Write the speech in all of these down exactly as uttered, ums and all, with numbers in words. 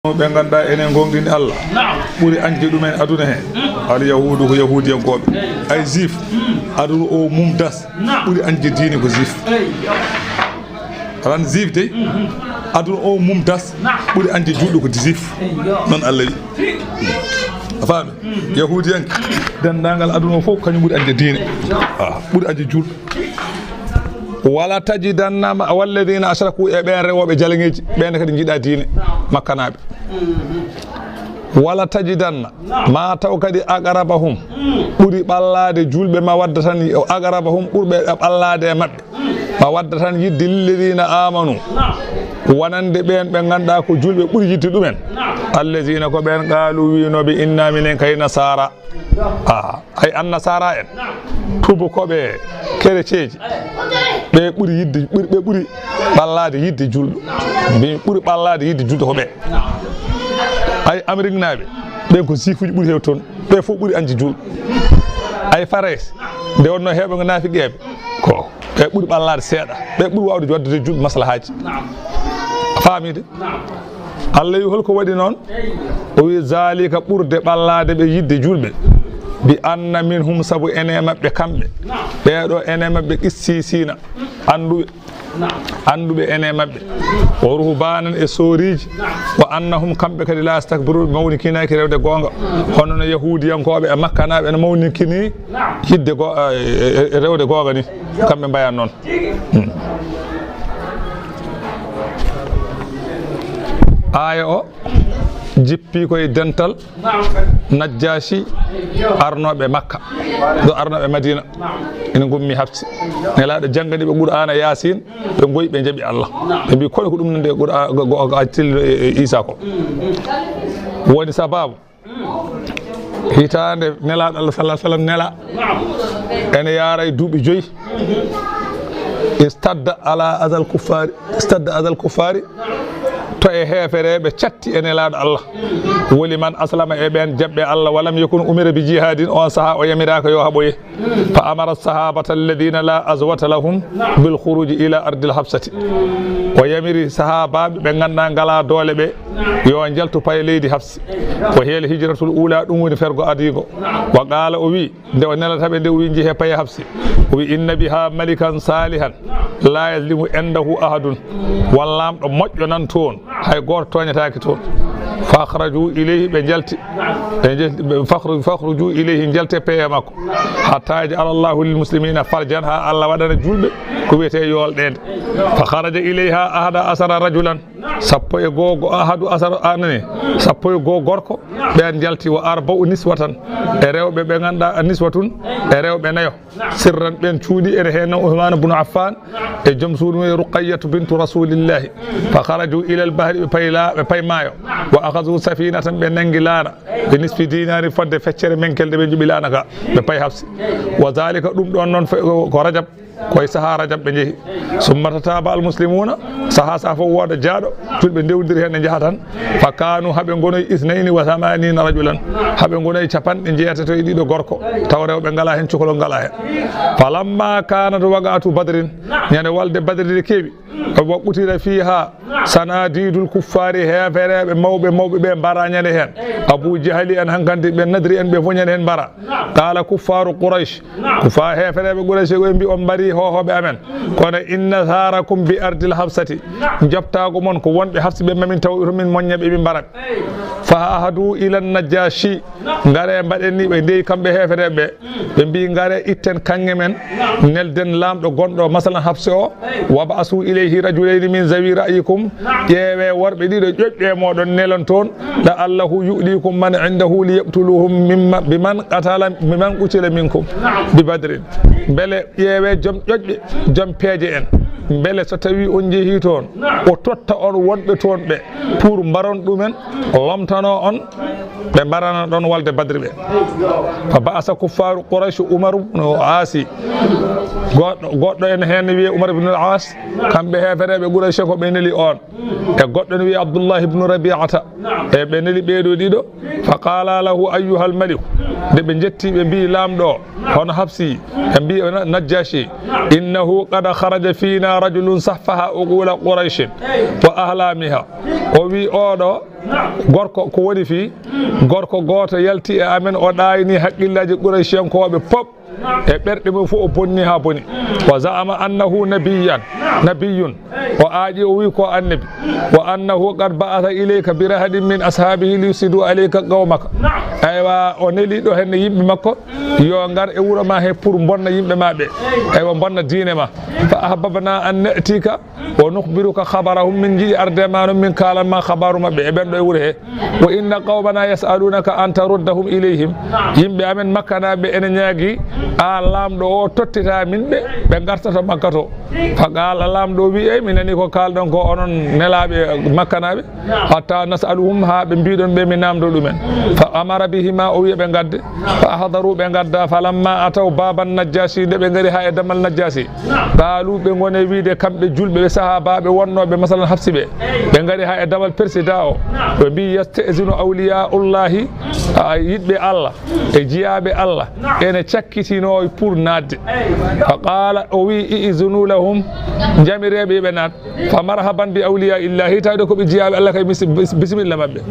Ɓe ngannduɗaa enen ngoongɗini Allah, ɓuri añde ɗumen aduna he. Al yahuudu ko yahuudiyankooɓe. Ay juif, aduna o mum das, ɓuri añde diine ko juif. Alan juif dey, aduna o mum das, ɓuri añde juulɗo ko juif. Noon Allah wi. A faami? Yahuudiyanke, denndaangal aduna o fof, kañum ɓuri añde diine. Ah, ɓuri añde juulɗo. Wala tajidanna ma-, walladina ashraku, e ɓen rewooɓe jaleŋeeji, ɓen kadi njiɗa diine, makkanaaɓe. Wala tajidanna, ma taw kadi aqrabahum, ɓuri ɓallaade juulɓe ma wadda tan, aqrabahum, ɓurɓe ɓallaade e maɓɓe, ma wadda tan yidde lilladina amanu, wonande ɓen ɓe ngannduɗaa ko juulɓe ɓuri yidde ɗumen. Alladina ko ɓen qaalu wiinooɓe inna minen kay nasaara. Ah, ay annasara en, tubakooɓe, kereceenji, ɓe ɓuri yidde, ɓuri, ɓe ɓuri ɓallaade yidde juulɗo. Mbi ɓuri ɓallaade yidde juulɗo ko ɓe. Ay ameriknaaɓe, ɓen ko juifuuji ɓuri heew toon. Ɓe fof ɓuri añde juulɗo. Ay Farayse, nde wonno heewɓe ko naafiqeeɓe, ko ɓe ɓuri ɓallaade seeɗa. Ɓe ɓuri waawde waddude juulɓe maslahaaji. A faami de? Allah wi, holko waɗi noon? O wi, zalika, ɓurde ɓallaade ɓe yidde juulɓe. Bi anna minhum, sabu ene maɓɓe kamɓe. Ɓeeɗo ene maɓɓe qissisiina, annduɓe, annduɓe ene maɓɓe. Wa ruhbanan, e sooriiji. Wa annahum, kamɓe kadi, la yastakbirun, ɓe mawnikinaaki rewde goonga. Hono no yahuudiyankooɓe e makkanaaɓe ene mawnikini yidde go-, e, e, e rewde goonga ni. Kamɓe mbayan noon. Hmm. Aaya o jippi koye dental Najjashi arnooɓe Makka, ɗo arnooɓe Madina. Ina ngummi Hafsi. Nelaaɗo janngani ɓe Qur'aana Yaasin, ɓe ngoyi, ɓe njaɓi Allah. Ɓe mbi, kono ko ɗum nande Qur'aa-, go-, go-, go-, tillo e, e Isa ko. Woni sababu. Hitaande Nelaaɗo Allah sallallahu alaihi wasallam nela. Ene yaara e duuɓi joyi. Istadda ala azal kuffari, istadda azal kuffari. To e heefereɓe catti e Nelaaɗo Allah. Woli man aslama e ɓen jaɓɓe Allah, walam yakun umira bi jihadin, on saha o yamiraaka yo haɓoye. Fa amara sahabata alladina la azwata lahum bil khuruji ila ardil Habsati. O yamiri sahabaɓe ɓe ngannduɗaa ngala doole ɓe, yo njaltu paye leydi Hafsi. Wa hiya al hijratul ula, ɗum woni fergo adigo. Wa qala, o wi, nde o nelata ɓe nde, o wi, njehe paye Hafsi. O wi, inna biha malikan salihan la yazlimu indahu ahadun. Won laamɗo moƴƴo nan toon. Hay gooto tooñataake toon. Fakhraju ilayhi, ɓe njalti. Ɓe njalti, ɓe fakhru-, fakhruju ilayhi, njalte paye makko. Hatta yaj'ala Allahu lil muslimina farjan, ha Allah waɗana julɓe ko wiyetee yoolɗeende. Fa kharaja ilayha ahada asara rajulan. Sappo e goo, go-, ahadu asara, a nani? Sappo e goo gorko, ɓen njalti, wa arba'u niswatan. E rewɓe ɓe ngannduɗaa, niswatun, e rewɓe nayo. Sirran, ɓen cuuɗi, ene heen Usmaan bun Affaan e joom suudu mum Ruqayyatu bintu Rasulillahi. Fa kharaju ilal bahri, ɓe payi la-, ɓe payi maayo. Wa akhadhu safinatan, ɓe nanngi laana. Bi nisfi dinarin, fodde feccere menkel nde ɓe njoɓi laana ka. Ɓe payi Hafsi. Wa dhalika, ɗum ɗon noon fe-, ko Rajab, koye saha Rajab ɓe njehi. Summa tataba al muslimuna, saha sa fof wooda jaaɗo, julɓe ndewdiri heen, ɓe njaha tan. Fa kanu, haɓe ngonoy isnayni wa thamanina rajulan, haɓe ngonoy capanɗe jeetato e ɗiɗo gorko, taw rewɓe ngala heen, cukalel ngala heen. Falamma kanat waqa'atu Badrin, ñande walde Badri nde kewi, wa qutila fiha sanadidul kuffari, heefereɓe mawɓe mawɓe ɓe mbara ñande heen. Abu Jahali en, hankadi ɓe Nadri en, ɓe fof ñande heen mbara. Qala kuffaru Quraysh, ko fa heefereɓe Quraysh ko ɓe mbi, on mbari hoohooɓe amen. Kono inna tharakum bi ardil Habsati, jabtaago mon ko wonɓe Hafsi ɓe, mamin taw to min moñña ɓe, min mbara ɓe. Fa ahadu ila Najashi, ngare mbaɗen ni ɓe ndeyi kamɓe heefereɓe ɓe. Ɓe mbi, ngare itten kaŋŋe men, nelden laamɗo gonɗo masalan Hafsi o. Wa ba'asu ilayhi rajulayni min zawi ra'yikum, ƴeewe worɓe ɗiɗo ƴoƴɓe e moɗon, nelon toon. La'allahu yu'likum man indahu liyaqtuluhum mimma, biman qatala, biman qutila minkum bi Badrin. Mbele ƴeewe joom ƴoƴɓe, joom peeje en. Mbele so tawi on njehi toon, o totta on wonɓe toon ɓe, pour mbaron ɗumen, lomtano on, ɓe mbarana ɗon walde Badri ɓe. Fa ba'asa kuffaru Quraysh Umar ibn al-Asi. Goɗɗo, goɗɗo en heen ne wiye Umar ibn al-As, kamɓe heefereɓe Quraysh ko ɓe neli on. E goɗɗo ne wiye Abdullah ibn Rabi'ata. E ɓe neli ɓeeɗo ɗiɗo. Fa qala lahu, ayyuhal maliku, Nde ɓe njetti, ɓe mbi'i laamɗo o, hono Hafsi, ɓe mbi'i o Na-, Najjashi, "Innahu qad kharaja fina rajulun saffaha uqula Qurayshin wa ahlamiha." O wi oɗo gorko ko woni fii, gorko gooto yalti e amen, o ɗaayni haqqillaaji Qurayshiyankooɓe pop. E ɓerɗe mum fof o bonni haa boni. Wa za'ama annahu nabiyyan, nabiyyun. O aaƴi, o wi ko annabi. Wa annahu qad ba'atha ilayka bi rahadin min ashabihi liyufsidu alayka qawmaka. Aywa, o neli ɗo henne yimɓe makko, yo ngar e wuro ma he pour bonna yimɓe ma ɓe. Aywa, bonna diine ma. Fa ahbabna an na'tika wa nukhbiruka khabarahum, min njiɗi arde ma noon, min kaalan ma khabaru maɓɓe e ɓen ɗo e wuro he. Wa inna qawmana yas'alunaka an taruddahum ilayhim. Yimɓe amen makkanaaɓe ene ñaagi aan laamɗo o tottita min ɓe, ɓe ngarta to Makka to. Fa qaala, laamɗo o wi, "Ey, mi nani ko kaalɗon ko onon nelaaɓe makkanaaɓe, hatta nas'aluhum, haa ɓe mbiɗon ɓe mi naamndo ɗumen." Fa amara bihima, o wi ɓe ngadde. Fa ahdaru, ɓe ngadda. Falamma ataw baban Najjashi, nde ɓe ngari haa e damal Najjashi. Qaalu, ɓe ngoni wiide kamɓe julɓe, ɓe sahaabaaɓe wonnooɓe, masalan, Hafsi ɓe. Ɓe ngari haa e damal persidaa o. Ɓe mbii, "Yasta'zinu awliya'ullahi", a, yiɗɓe Allah e jiyaaɓe Allah ene cakkitinoo pour naatde. Fa qaala, o wii, "I'zinu lahum", njamireeɓe yo ɓe naat. Fa marhaban bi awliya'illahi, tawde ko ɓe jiyaaɓe Allah kay, misi-, bis-, bisimilla maɓɓe.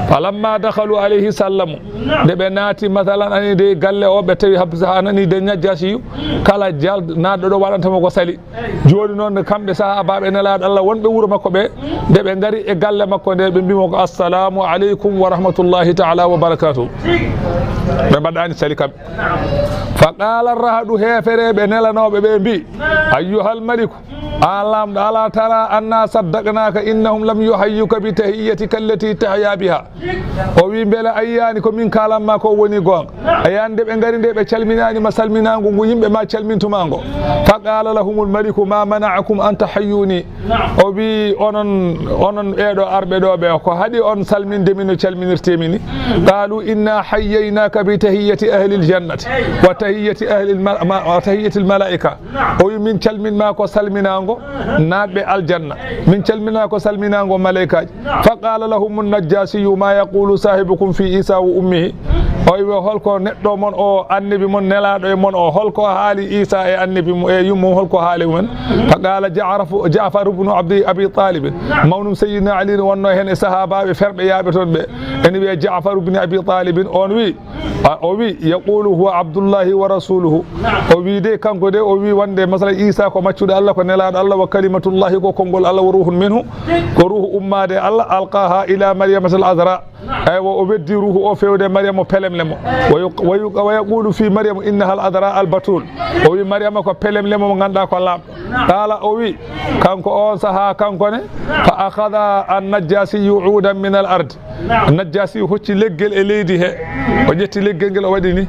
Falamma dakhalu alayhi sallamu, nde ɓe naati, masalan, ani de galle o, ɓe tawi Hafsa, haa nani de Najjaasiyu, kala jal-, naatɗo ɗo waɗanta mo ko sali. Jooni noon, kamɓe sahaabaaɓe Nelaaɗo Allah wonɓe wuro makko ɓe, nde ɓe ngari e galle makko nde, ɓe mbii mo ko, "Assalamu aleykum wa rahmatullahi ta'ala wa barakatuh." Ɓe mbaɗaani sali kamɓe. Fa qaala rahadu, heefereeɓe nelanooɓe ɓe mbii, "Ayyuhal maliku, aan laamɗo, ala tara anna saddaqnaaka innahum lam yuhayyuka bi tahiyyatika allati tahya biha." O wii, "Mbele a yiyaani ko min kaalan ma ko woni goonga? A yiyaani nde ɓe ngari nde ɓe calminaani ma salminaango ngu yimɓe ma calmintu ma ngo?" Fa qaala lahumul maliku, "Ma mana'akum an tahayyuni?" O wii, "Onon, onon ɓeeɗo arɓe ɗo ɓe, ko haɗi on salminde min no calminirtee mi ni?" Qaalu, "Inna hayyaynaaka bi tahiyyati ahlil jannati wa tahiyyati ahlil ma-, ma-, wa tahiyyatil malaa'ika." O wi, "Min calmin ma ko salminaango naatɓe aljanna. Min calmin ma ko salminaango malaykaaji." Fa qaala lahumu Najjaasiyu, "Ma yaqulu saahibukum fi Isa wa ummihi?" O wi, "Holko neɗɗo mon o, annabi mon nelaaɗo e mon o, holko haali Isa e annabi mo, e yummo, holko haali mumen?" Fa qaala Ja'rafu-, Ja'far ibnu Abdi, Abi Talib, mawnum Sayyidina Ali wonno heen e sahaabaaɓe ferɓe yaaɓe toon ɓe. Ene wiyee Ja'far ibnu Abi Talib, on wi, A, o wi, "Yaqulu huwa Abdullahi wa rasuluhu." O wi de, kanko de, o wi wonde, masala, Isa ko maccuɗo Allah, ko nelaaɗo Allah, wa kalimatullahi ko konngol Allah, wa ruhun minhu, ko ruhu ummaade Allah, alqaha ila Maryama al azra. Eywa, o weddi ruhu o fewde Maryama pelemle mo. Wa yuq-, wa yuq-, wa yaqulu fi Maryama innaha al azra al batul. O wi Maryama ko pelemle mo, mo ngannduɗaa ko laaɓɗo. Qala, o wi, kanko on saha, kanko ne, fa akhadha an Najjasiyu udan min al ard. Najjaasi hocci leggel e leydi he. O ƴetti leggel ngel, o waɗi ni.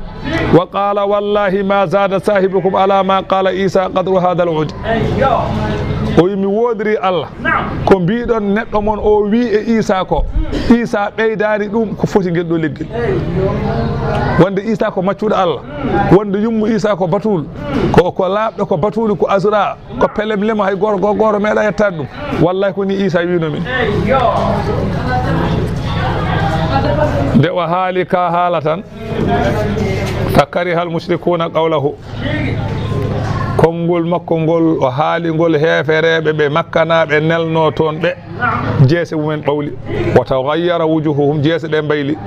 Wa qala, "Wallahi ma zada sahibukum ala ma qala Isa qadru hadha al-ud." O wi, "Mi woodori Allah. Ko mbiɗon neɗɗo mon o wi e Isa ko, Isa ɓeydaani ɗum ko foti ngel ɗo leggel. Wonde Isa ko maccuɗo Allah. Wonde yummu Isa ko batul. Ko, ko laaɓɗo, ko batuli, ko azra." Ko pelemlemo, hay gooto, gooto, gooto meeɗa yettaade ɗum. Wallahi ko ni Isa wiino min. Nde o haali ka haala tan, fa kariha al mushrikuna qawlahu. Konngol makko ngol o haali ngol, heefereeɓe ɓe Makkanaaɓe nelnoo toon ɓe, jeese mumen ɓawli. Wa taghayyara wujuhuhum, jeese ɗe mbayli.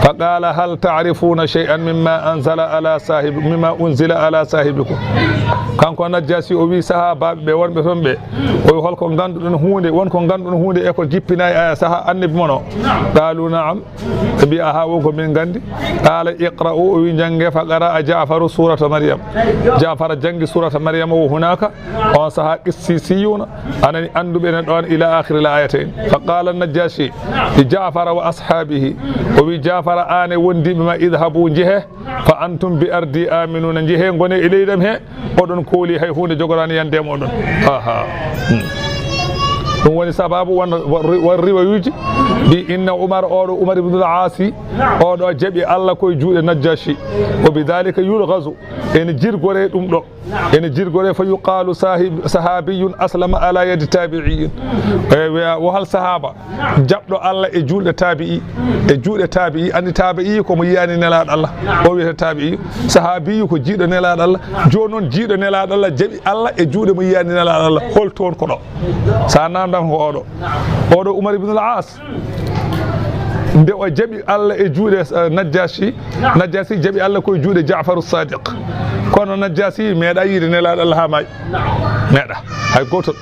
Fa qala, "Hal ta'rifuna shay'an mimma anzala ala sahib-, mimma unzila ala sahibikum?" Kanko Najjaasi o wi sahaabaaɓe ɓe wonɓe toon ɓe, o wi, "Holko ngannduɗon huunde, won ko ngannduɗon huunde e ko jippinaa e saha annabi mon o?" Qalu, "Na'am." Ɓe mbi, "Aha, won ko min nganndi." Qala, "Iqra'u," o wi, "Njannge." Fa qara'a Ja'faru surata Maryam. Ja'fara janngi surata Maryam o hunaka. On saha qissisiyuna, anani annduɓe ne ɗon, ila akhiril ayatayn. Fa qala Najjashi li Ja'fara wa ashabihi, o wi Ja'fara, an e wondiɓe ma, idhabu, njehe, fa antum bi ardi aminuna, njehe, ngone e leydam he, oɗon kooli, hay hunde jogoraani yande e moɗon. Aha. Hmm. Ɗum woni sababu won, won, won riwayuuji mbi inna Umar, oɗo Umar ibnul Aasi, oɗo jaɓi Allah koye juuɗe Najjashi. Wa bidhalika yulghazu, ene jirgore ɗum ɗo. Ene jirgore, fa yuqalu sahib-, sahabiyun aslama ala yadi tabi'iyin. E wiya, wo hol sahaba jaɓɗo Allah e juuɗe tabi'i, e juuɗe tabi'i. Andi tabi'i ko mo yiyani Nelaɗo Allah, o wiyata tabi'i. Sahabiyu ko jiiɗo Nelaɗo Allah. Joni noon jiiɗo Nelaɗo Allah jaɓi Allah e juuɗe mo yiyani Nelaɗo Allah. Hol toon ko ɗo? Sa namdam ko oɗo. Oɗo Umar ibn al-As. Nde o jaɓi Allah e juuɗe, eh, Najjashi, Najjashi jaɓi Allah koye juuɗe Ja'faru Sadiq. Kono Najjashi meeɗa yiide Nelaɗo Allah ha maayi. Meeɗa. Hay gootol.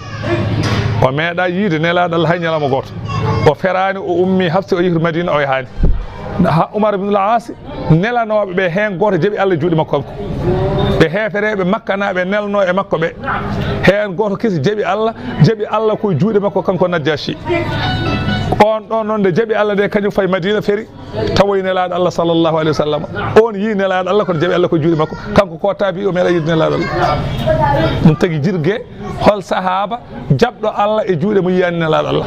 O meeɗa yiide Nelaɗo Allah hay ñalawma gooto. O feraani, o ummi Hafsa, o yehi to Madina, o yahaani. Ha Umar ibn al-As, nelanooɓe ɓe, heen gooto jaɓi Allah juuɗe makko kanko. Ɓe heefereeɓe Makkanaaɓe nelnoo e makko ɓe, heen gooto kesi jaɓi Allah, jaɓi Allah koye juuɗe makko kanko Najjashi. On ɗon noon nde jaɓi Allah nde, kañum fayi Madina, feri, tawoyi Nelaaɗo Allah sallallahu alayhi wa sallam. On yii Nelaaɗo Allah, kono jaɓi Allah koye juuɗe makko. Kanko ko taabi, o meeɗa yiide Nelaaɗo Allah. Ɗum tagi jirge, hol sahaaba jaɓɗo Allah e juuɗe mo yiyani Nelaaɗo Allah?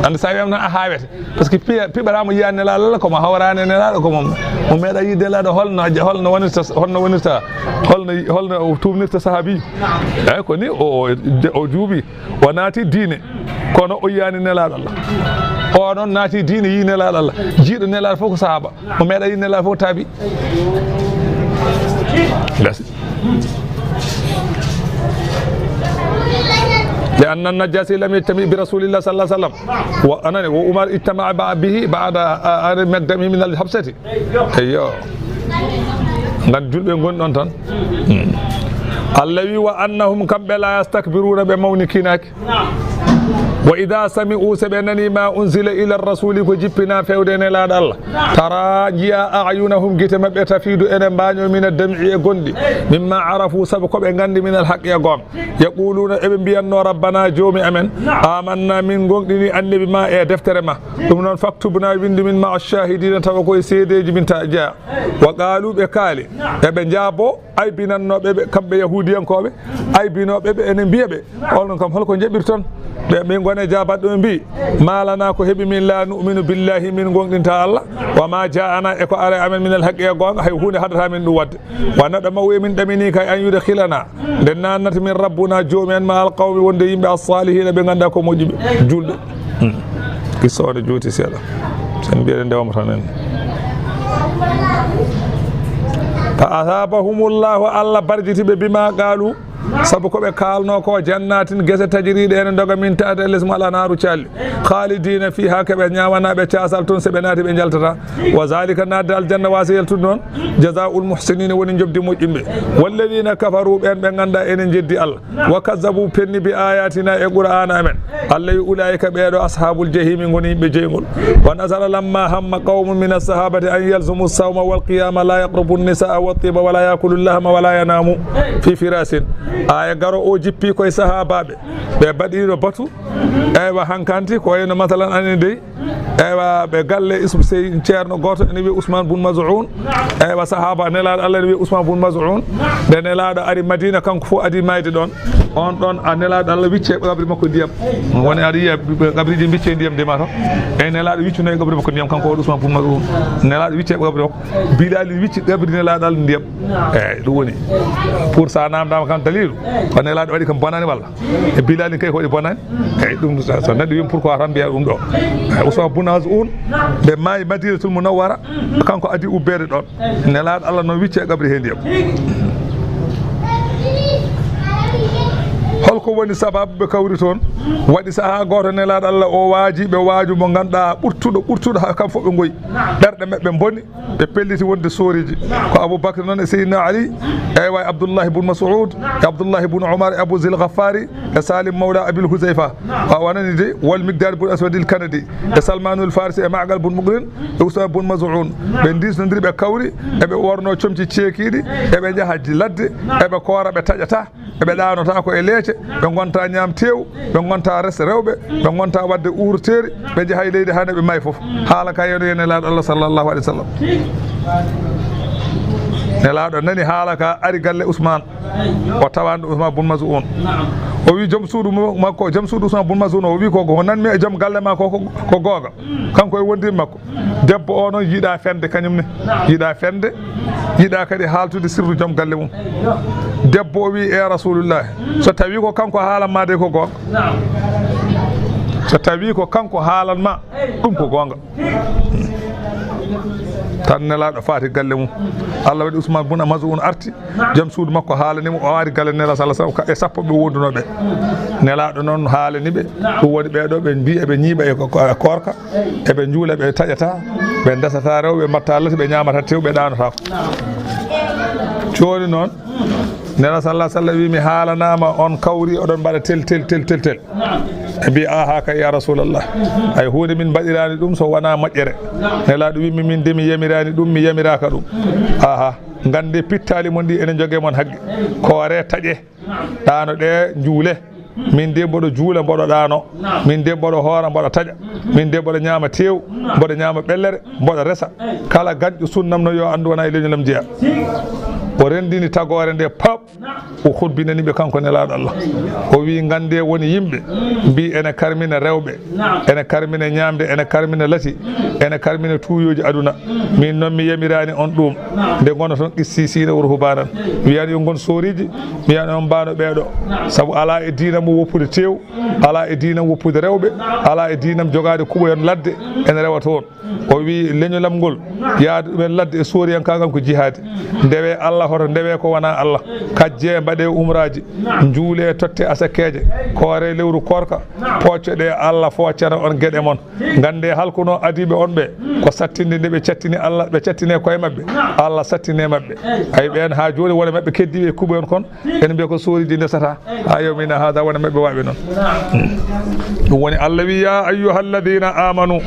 Andi sa wiyama noon a haawete. Par ce que piya-, piɓaɗa mo yiyani Nelaaɗo Allah, ko mo hawrani Nelaaɗo, ko mo, mo meeɗa yiide Nelaaɗo. Holno, holno wonirta, holno wonirta, holno, holno o tuumnirta sahaabi? Eyyi, ko ni o, o, o juuɓi, o naati diine, kono o yiyani Nelaaɗo Allah. O noon naati diine, yii Nelaaɗo Allah. Jiiɗo Nelaaɗo fof ko sahaaba. Mo meeɗa yiide Nelaaɗo fof taabi. Gasi. لأن النجاشي لم يجتمع برسول الله صلى الله عليه وسلم. Wa, anani, wa Umar ijtama'a ba-, bihi ba'da, a, a, maqdamihi min al-Habshati. Eyyo. Ngan julɓe ngoni ɗon tan. Hmm. Allah wi, "Wa annahum, kamɓe, la yastakbiruna, ɓe mawnikinaaki." "Wa idha sami'u, so ɓe nani, ma unzila ila rasuli, ko jippina fewde Nelaaɗo Allah, tara, njiya, a'yunahum, gite maɓɓe, tafidu, ene mbaaño, min ad-dam'i, e gonɗi, mimma arafu, sabu ko ɓe nganndi, min al-haqqi, e goonga. Yaquluna, eɓe mbiyanno, Rabbana, Joomi amen, amanna, min ngoonɗini, annabi ma, e deftere ma. Ɗum noon, faktubna, winndu min ma'a shahidina, tawa ko e seedeeji min ta jeya." Wa qaalu, ɓe kaali, eɓe njaabo aybinannooɓe ɓe, kamɓe Yahuudiyankooɓe, aybinooɓe ɓe, ene mbiya ɓe, "Onon kam, hol ko njaɓirton?" Ɓe, ɓe ngone jaabatɓe, ɓe mbi, "Ma lana, ko heɓi min, la nu'minu billahi, min ngoonɗinta Allah, wa ma ja'ana, e ko ari amen, min al-haqqi, e goonga, hay huunde haɗata min ɗum waɗde. Wa nadma'u, emin ɗamini kay, an yudkhilana, nde naatnata min rabbuna, Joomi en, ma al-qawmi, wonde yimɓe, as-salihina, ɓe ngannduɗaa ko moƴƴuɓe, julɓe." Hmm. Qissa o ne juuti seeɗa. Sen mbiyete ndewama tan en. Fa asabahumullahu, Allah barjiti ɓe, bima qaalu, sabu ko ɓe kaalno ko, jannatin, gese, tajriɗe ene ndoga, min tahtiha, les mum al-anharu, calli, khalidina fiha, ko ɓe ñaamanaɓe caasal toon, so ɓe naati ɓe njaltata. Wa zalika, naatde aljanna, wasa yaltude noon, jazaa'ul muhsinina, woni njoɓdi moƴƴinɓe. Walladina kafaru, ɓen ɓe ngannduɗaa ene njeddi Allah, wa kazzabu, penni, bi ayatina, e Qur'aana amen, Allah wi, ulaika, ɓeeɗo, ashabul jahimi, ngoni yimɓe jeyngol. Wa nazala, lamma hamma qawmun min as-sahabati an yalzumu as-sawma wal qiyama, la yaqrabu an-nisaa wa at-tiba, wa la yakulu al-lahma, wa la yanamu fi firasin. Aya garo o jippi koye sahabaɓe, ɓe mbaɗino batu, eywa, hankanti ko wayno, masalan, anen dey, eywa, ɓe galle Ism-, sey ceerno gooto ene wiye Ousmane Bun Maz'un. Eywa, sahaba Nelaaɗo Allah ene wiye Ousmane Bun Maz'un. Nde Nelaaɗo ari Madina, kanko fof adi mayde ɗon. On ɗon, a, Nelaaɗo Allah wicce qabri makko ndiyam. Woni aɗa yiya ɓe qabriji bicce ndiyam ndema to. E Nelaaɗo wiccuno e qabri makko ndiyam, kanko o Ousmane Bun Maz'un. Nelaaɗo wicce qabri makko. Bilali wicci qabri Nelaaɗo Allah ndiyam. Eyyi, ɗum woni. Pour sa namdama kam dalilu, ko Nelaaɗo waɗi kam bonani walla? E Bilali kay ko waɗi bonani? Eyyi, ɗum so, so neɗɗo wima pourquoi tan mbiya ɗum ɗo? Eyyi, Ousmane Bun Maz'un, ɓe maayi Madinatul Munawwara, kanko adi ubbeede ɗon. Nelaaɗo Allah noon wicce qabri he ndiyam. Holko woni sababu ɓe kawri toon? Waɗi sahaa gooto Nelaaɗo Allah o waaji ɓe waaju mo ngannduɗaa ɓurtuɗo, ɓurtuɗo, haa kam fof ɓe ngoyi. Ɓerɗe maɓɓe mboni. Ɓe pelliti wonde sooriji. Ko Abu Bakr noon e Seydina Ali, eywa, e Abdullahi bun Mas'ud, e Abdullahi bun Umar, e Abu Zil Ghaffari, e Salim mawla Abil Huzayfa. Wa, a nani de, wal Miqdad bun Aswadil Kanadi, e Salmanul Farisi, e Ma'qal bun Muqrin, e Usama bun Maz'un. Ɓe ndisnodiri, ɓe kawri, eɓe worno comci ceekiiɗi, eɓe njaha ladde, eɓe koora, ɓe taƴata. Ɓe ɗaanota ko e leece, ɓe ngonta ñaam teewu, ɓe ngonta res rewɓe, ɓe ngonta waɗde uurteeri, ɓe njaha e leydi haa nde ɓe maayi fof. Haala ka yano e Nelaaɗo Allah sallallahu alayhi wa sallam. Nelaaɗo nani haala ka, ari galle Usmaan, o tawani ɗo Usmaan bun Maz'un. O wi joom suudu mo-, makko, joom suudu Usman bun Maz'un o, o wi ko, ko nanmi e joom galle ma ko, ko, ko goonga. Kanko e wondiiɓe makko. Debbo o noon yiɗa fende kañum ne. Yiɗa fende, yiɗa kadi haaltude sirru joom galle mum. Debbo o wi, "E Rasulullah, so tawi ko kanko haalan ma de ko goonga. So tawi ko kanko haalan ma, ɗum ko goonga." Tan Nelaaɗo faati galle mum. Allah waɗi Usman bun Maz'un arti. Joom suudu makko haalani mo, o ari galle Nelaaɗo sallallahu alaihi wasallam, ka e sappo ɓe wondunoo ɓe. Nelaaɗo noon haalani ɓe, ɗum woni ɓee ɗo ɓe mbiya ɓe ñiiɓa e ko-, ko-, koorka, eɓe njuula, ɓe taƴata, ɓe ndesata rewɓe, ɓe mbatta lati, ɓe ñaamata tew, ɓe ɗaanotaako. Jooni noon, Nelaaɗo sallallahu alaihi wasallam wi, "Mi haalanaama on kawri oɗon mbaɗa tel, tel, tel, tel, tel." Ɓe mbi, "Aha kay ya Rasulallah. Hay huunde min mbaɗiraani ɗum so wonaa moƴƴere." Nelaaɗo wi, "Mi, min de mi yamiraani ɗum, mi yamiraaka ɗum." Aha, ngannde pittaali mon ɗi ene njogee mon haqqe. Koore taƴe, ɗaano ɗe njuule. Min de mboɗo juula, mboɗo ɗaano. Min de mboɗo hoora, mboɗo taƴa. Min de mboɗo ñaama teew, mboɗo ñaama ɓellere, mboɗo resa. Kala ganƴo sunnam no yo anndu wona e leñolam jeya. O renndini tagoore nde pap. O hubbinani ɓe kanko Nelaaɗo Allah. O wi, "Ngannde woni yimɓe mbi ene karmina rewɓe, ene karmina ñaamde, ene karmina lati, ene karmina tuuyooji aduna. Min noon mi yamiraani on ɗum. Nde ngonaton qissisiina wa ruhbaanan. Wiyan yo ngon sooriiji, mi wiyan on mbaano ɓeeɗo. Sabu alaa e diinam mo woppude teew, alaa e diinam woppude rewɓe, alaa e diinam jogaade kuɓoyon ladde, ene rewa toon." O wi, "Leñolam ngol, yaade ɗumen ladde e sooriyankaagal ko jihaadi. Ndewe Allah hoto ndewe ko wonaa Allah. Kajje mbaɗe umraaji, njuule totte asakkeeje, koore lewru koorka, poocoɗe Allah foocana on geɗe mon. Ngannde halkuno adiiɓe on ɓe, ko sattinde nde ɓe cattini Allah, ɓe cattine koye maɓɓe, Allah sattine maɓɓe. Ay ɓeen haa jooni wona maɓɓe keddiiɓe e kuɓoyon kon, ene mbiya ko sooriiji ndesata. Haa yawmina hada wona maɓɓe waaɓe noon." Ɗum woni Allah wi, "Ya ayyuhalladhina amanu,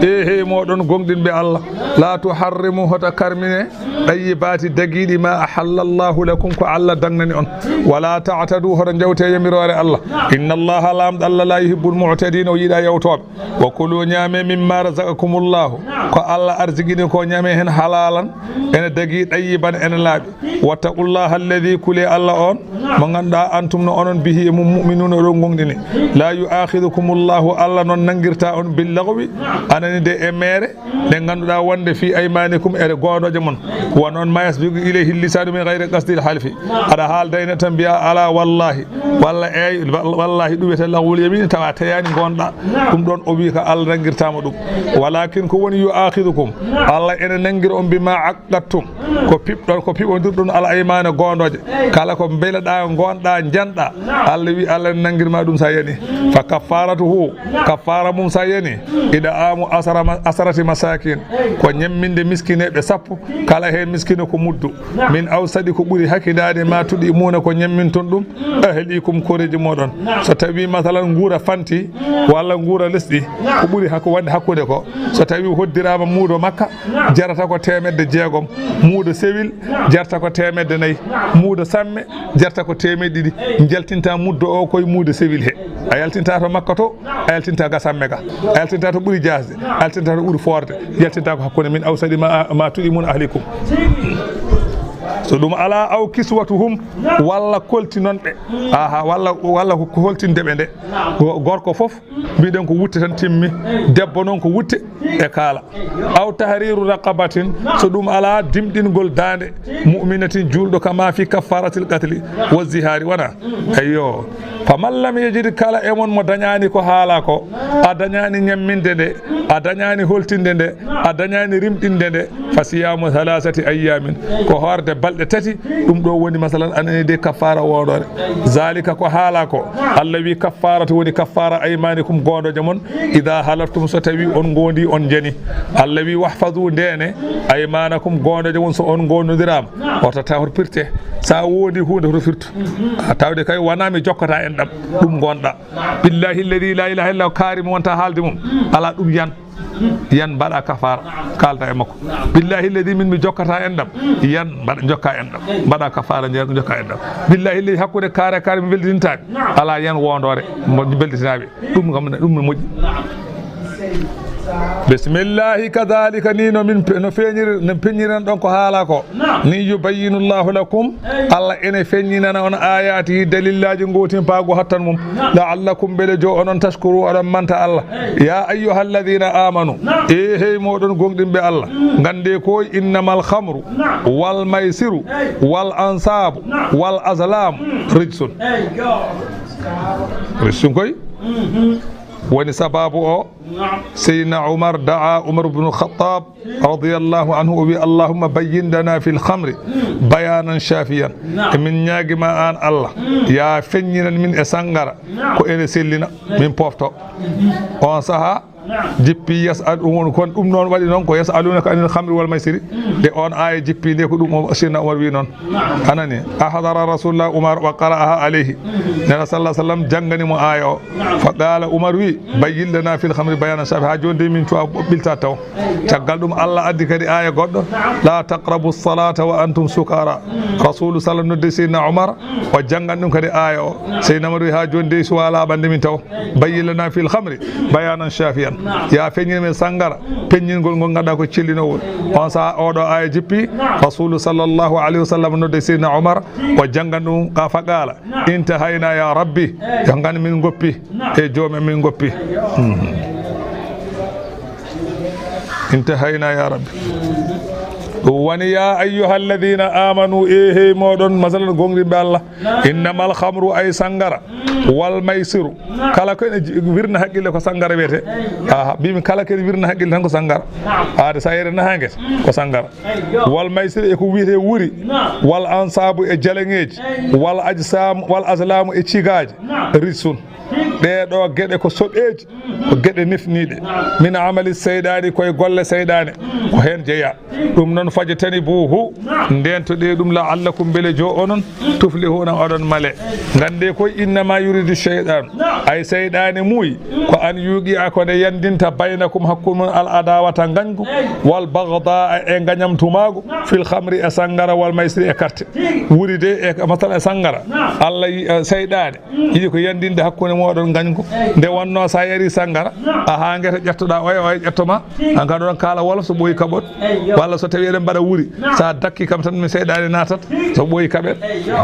e hey moɗon gomɗinɓe Allah, la tuharrimu, hoto karmine, tayyibati, dagiiɗi ma ahallallahu lakum, ko Allah dagnani on. Wala ta'tadu, hoto jawte yamiroore Allah. Inna Allaha, Laamɗo Allah, la yuhibbul mu'tadin, o yiɗa yawtooɓe. Wa kulu, ñaame, mimma razaqakumullahu, ko Allah arsigini ko, ñaame hen halalan, ene dagi, tayyiban, ene laaɓi. Wattaqullaha alladhi, kule Allah on, mo ngannduɗaa antum no onon bihi e mum mu'minuna, oɗon gomɗini. La yu'akhidhukumullahu, Allah noon nanngirta on bil laghwi, anani de e meere, nde ngannduɗaa wonde fi aymanikum, e goondooje mon. Wa noon ma yasbiqu ilayhi lisanu min ghayri qasdil halfi. Aɗa haalda ene tan mbiya ala wallahi, walla eey, wallahi ɗum wiyete laghwul yamini, tawa teyaani goonɗa. Ɗum ɗon o wi ko Allah nanngirtama ɗum. Walakin ko woni yu'akhidhukum, Allah ene nanngira on bima aqadtum, ko piɓɗon, ko piɓondirɗon al aymana goondooje. Kala ko mbeleɗa, goonɗa, njanɗa, Allah wi Allah nanngirma ɗum sa yani. Fa kaffaratuhu, kaffara mum sa yani, id'amu asara ma-, asarati masakin, ko ñamminde miskineɓe sappo, kala he miskino ko muddu. Min awsadi, ko ɓuri hakkidaade, ma tud'imuna, ko ñamminton ɗum, ahlikum, koreeji moɗon. So tawi masalan nguura fanti, walla nguura lesɗi, ko ɓuri hak-, wonde hakkunde ko, so tawi hoddirama muudo makka, jarata ko teemedde jeegom, muudo sewil jarata ko teemedde nayi, muudo samme jarata ko teemedde ɗiɗi. Jaltinta muddo o koye muudo sewil he. A yaltinta to makka to, a yaltinta ga samme ga, a yaltinta to ɓuri jasde, a yaltinta to ɓuri forde, yaltinta ko hakkunde min awsadi ma, ma tud'imuna ahlikum. So ɗum ala, aw kiswatuhum, walla koltinon ɓe. Aha, walla, walla ko holtinde ɓe nde. Go-, gorko fof mbiɗen ko wutte tan timmi, debbo noon ko wutte e kaala. Aw tahriru raqabatin, so ɗum ala, dimɗingol daande, mu'minatin, juulɗo, kama fi kaffaratil qatli wa zihari, wona. Eyyo. Faman lam yajid, kala e mon mo dañaani ko haala ko, a dañaani ñamminde nde, a dañaani holtinde nde, a dañaani rimɗinde nde, fa siyamu thalathati ayyamin, ko hoorde balɗe tati. Ɗum ɗo woni masalan anani de kaffara woondoore. Zalika, ko haala ko, Allah wi, kaffaratu, woni kaffara aymanikum, goondooje mon, ida halaftum, so tawi on goondi, on jani. Allah wi, wahfazu, ndeene, aymanakum, goondooje mon, so on goondondirama, hoto taw, hoto pirte. Sa woodi huunde, hoto firtu. A tawde kay wona mi jokkata en ɗam, ɗum goonɗa. Billahi alladhi la ilaha illa huwa, kaari mo wonta haalde mum. Ala ɗum yan. Yan mbaɗa kafara, kalda e makko. Billahi alladhi min mi jokkata en ɗam. Yan mbaɗa, jokka en ɗam. Mbaɗa kafara, nje-, jokka en ɗam. Billahi alladhi hakkunde kaare, kaare mi welditintaɓe. Ala yan woondoore, mo welditinaaɓe. Ɗum kam, ɗum no moƴƴi. Bismillahi, kadhalika, ni no min pe-, no feeñir-, no peññiren ɗon ko haala ko. Naam. Ni yubayyinu Allahu lakum, Eey. Allah ene feññinana on ayatihi, dalillaaji ngootimpaagu hattan mum. Naam. La'allakum, mbele jo onon, tashkuru, oɗon manta Allah. Eey. Ya ayyuhalladhina amanu, Naam. e hey moɗon gonɗinɓe Allah, Mm. ngande ko innamal khamru Naam. wal maysiru Eey. wal ansabu Naam. wal azlamu Mm. rijsun. Eey, yo. Rijsun koy. Mhm. Woni sababu o Naam. Seydina Umar da'a Umar ibn Khattab radiyallahu anhu, o wi, "Allahumma bayyin lana fil khamri bayanan shafiyan." Naam. Emin ñaagima an Allah, Mm. ya feññinan min e sangara Naam. ko ene sellina, min pofto. Mhm. On saha Naam. jippi yas'al, ɗum woni kon, ɗum noon waɗi noon ko yas'alunaka anil khamri wal maysiri. Mm. Nde on aya jippi nde ko ɗum o Seydina Umar wi noon. Naam. Anani, ahdara Rasulullah Umar wa qara'aha alayhi. Mhm. Nela sallallahu alaihi wasallam janngani mo aaya o. Naam. Fa qala, Umar wi, "Bayyin lana fil khamri bayanan shafi." Ha joni de min cuwa ɓilta taw. Eey. Caggal ɗum Allah addi kadi aaya goɗɗo. Naam. "La taqrabu salata wa antum sukara." Mm. Rasulu sallam noddi Seydina Umar, Mm. o janngan ɗum kadi aaya o. Naam. Seydina Umar wi, "Ha joni de suwa laaɓande min taw." Bayyin lana fil khamri bayanan shafiyan. Naam. Ya feññin men sangara, peññingol ngol ngannduɗaa ko cellinowol. On saha oɗo aya jippi, Naam. Rasulu sallallahu alaihi wasallam nodde Seydina Umar, o janngan ɗum ka fa qala, Naam. "Intahayna ya Rabbi." Eey. Yo ngan min ngoppi, Naam. e joomi min ngoppi. Eey. Mhm. "Intahayna ya Rabbi." Ɗum woni, "Ya ayyuhalladhina amanu," e hey moɗon, masalan, gonɗinɓe Allah. Innamal khamru, ay sangara, wal maysiru. Kala ko ene ji-, wirna haqqille ko sangara wiyete. Aha, mbimi kala ko ene wirna haqqille tan ko sangara. Aade sa yere nahange ko sangara. Wal maysiru e ko wiyete wuri. Wal ansabu e jaleŋeeji. Wal ajsam, wal azlamu e cigaaji. Rijsun. Ɗee ɗoo geɗe ko soɓeeji. Ko geɗe nefniiɗe. Min amali seyɗaani, koye golle seyɗaane. Ko heen jeyaa. Ɗum noon, fajtanibuuhu, ndeentoɗee ɗum, la'allakum, mbele jo onon, tuflihuuna, oɗon male. Nganndee koy, innama yuridu sheyɗaanu, ay seyɗaane muuyi, ko an yuuqi'a, ko nde yanndinta, baynakum, hakkunde mon, al adawata, ngañgu, wal bagdaa, e ngañamtumaagu, fil khamri, e sanngara, wal maysiri, e karte. Wuri de, e masala e sanngara. Allah yi-, e seyɗaane. Yiɗi ko yanndinde hakkunde mooɗon ngañgu. Nde wonnoo sa yari sanngara, a haa ngeta ƴettoɗaa oya, oya ƴetto ma. An ka ɗon kaala wolof so ɓooyi kaɓon. Walla so tawi eɗen mbaɗa wuri. Sa dakki kam tan mi seyɗaane naatat. So ɓooyi kaɓen.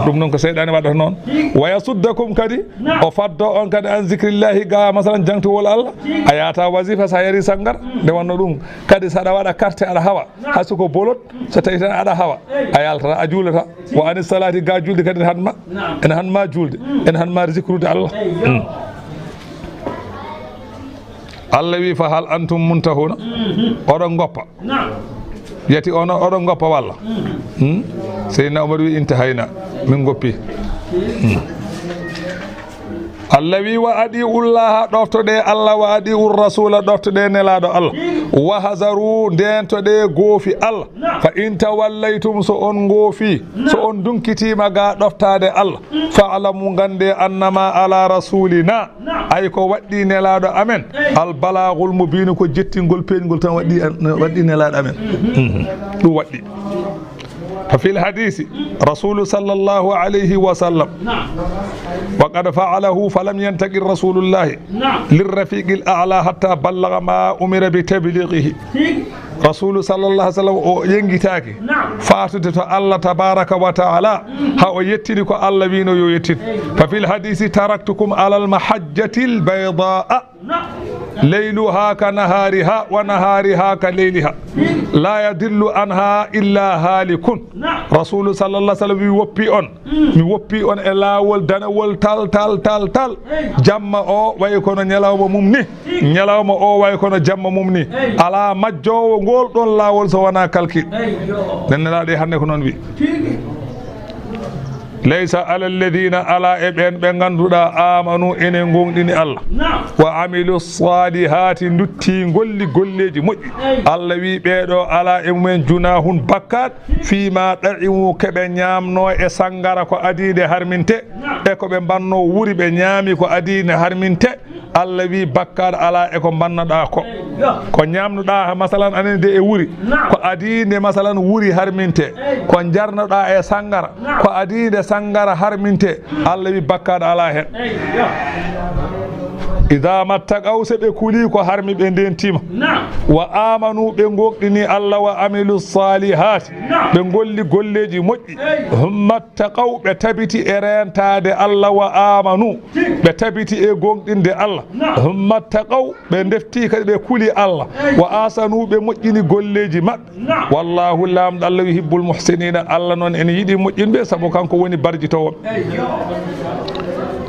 Ɗum noon ko seyɗaane waɗata noon. Wa yasuddakum kadi, o faddo on kadi an zikrillahi ga masalan jangtowol Allah. A yahata wasifa sa yari sanngara. Nde wonnoo ɗum. Kadi saɗa waɗa carte aɗa hawa. Hay so ko bolot, so tawi tan aɗa hawa, a yaltata, a juulata. Wa anis salati, ga julde kadi ene haɗma, ene haɗma julde, ene haɗma zikrude Allah. Mm. Allah wi, "Fa hal antum muntahuna?" Oɗon ngoppa? Yati ono, oɗon ngoppa walla? Mm. Seydina Umar wi, "Intahayna, min ngoppi." Mm. Allah wi, "Wa adi'ullaha, ɗoftoɗe Allah, wa adi'ur rasula, ɗoftoɗe nelaɗo Allah. Wa hazaru, ndentoɗe goofi Allah. Fa in tawallaytum, so on ngoofi, so on dunkitima ga ɗoftade Allah, fa'lamu, ngande, annama ala rasulina, ay ko waɗɗi nelaɗo amen, al balagul mubin, ko jettingol peñgol tan waɗɗi, waɗɗi nelaɗo amen." Mhm. Ɗum waɗɗi. Fa fil hadisi, Rasulu sallallahu alayhi wa sallam, wa qad fa'alahu, falam yantaqil Rasulullahi lirrafiqil a'la hatta ballaga ma umira bi tablighihi. Rasulu sallallahu alayhi wa sallam o ƴeŋngitaaki faatude to Allah tabaraka wa ta'ala, ha o yettini ko Allah wino yo yettin. Fa fil hadisi, taraktukum alal mahajjatil bayda. Layluha ka nahariha, wa nahariha ka layliha. La yadillu anha illa halikun. Rasulu sallallahu alaihi wasallam wi, woppi on. Mi woppi on e laawol danewol tal, tal, tal, tal. Jamma o wayi kono ñalawma mum ni. Ñalawma o wayi kono jamma mum ni. Alaa majjoowo ngool ɗoon laawol so wonaa kalkiiɗo. Nden Nelaaɗo hannde ko noon wi. Laysa ala alladhina, alaa e ɓeen ɓe ngannduɗaa, amanu, ene ngoongɗini Allah, wa amilu salihati, nduttii ngolli golleeji moƴƴi. Allah wi, ɓee ɗoo alaa e mumen junahun, bakkaat, fii ma ɗa'imu, ke ɓe ñaamnoo e sanngara ko adii nde harminte, e ko ɓe mbannoo wuri ɓe ñaami ko adii nde harminte. Allah wi, bakkaat alaa e ko mbannoɗaa ko. Ko ñaamnoɗaa, masalan, anen de e wuri, ko adii nde, masalan, wuri harminte. Ko njarnoɗaa e sanngara, ko adii nde sanngara harminte. Allah wi, bakkaat alaa heen. Idaa mattaqaw, se ɓe kuli ko harmi ɓe ndentima. Naam. Wa aamanu, ɓe gonɗini Allah, wa amilu saalihaati, naam, ɓe golli golleeji moƴƴi. Ey. Humma ttaqaw, ɓe tabiti e reentaade Allah, wa aamanu, ɓe tabiti e gonɗinde Allah. Naam. Humma ttaqaw, ɓe ndefti kadi ɓe kuli Allah. Ey. Wa ahsanu, ɓe moƴƴini golleeji maɓɓe. Naam. Wallaahu, Laamɗo Allah, yuhibbul muhsiniina, Allah noon ene yiɗi moƴƴinɓe, sabu kanko woni barjitoowo. Eyyo.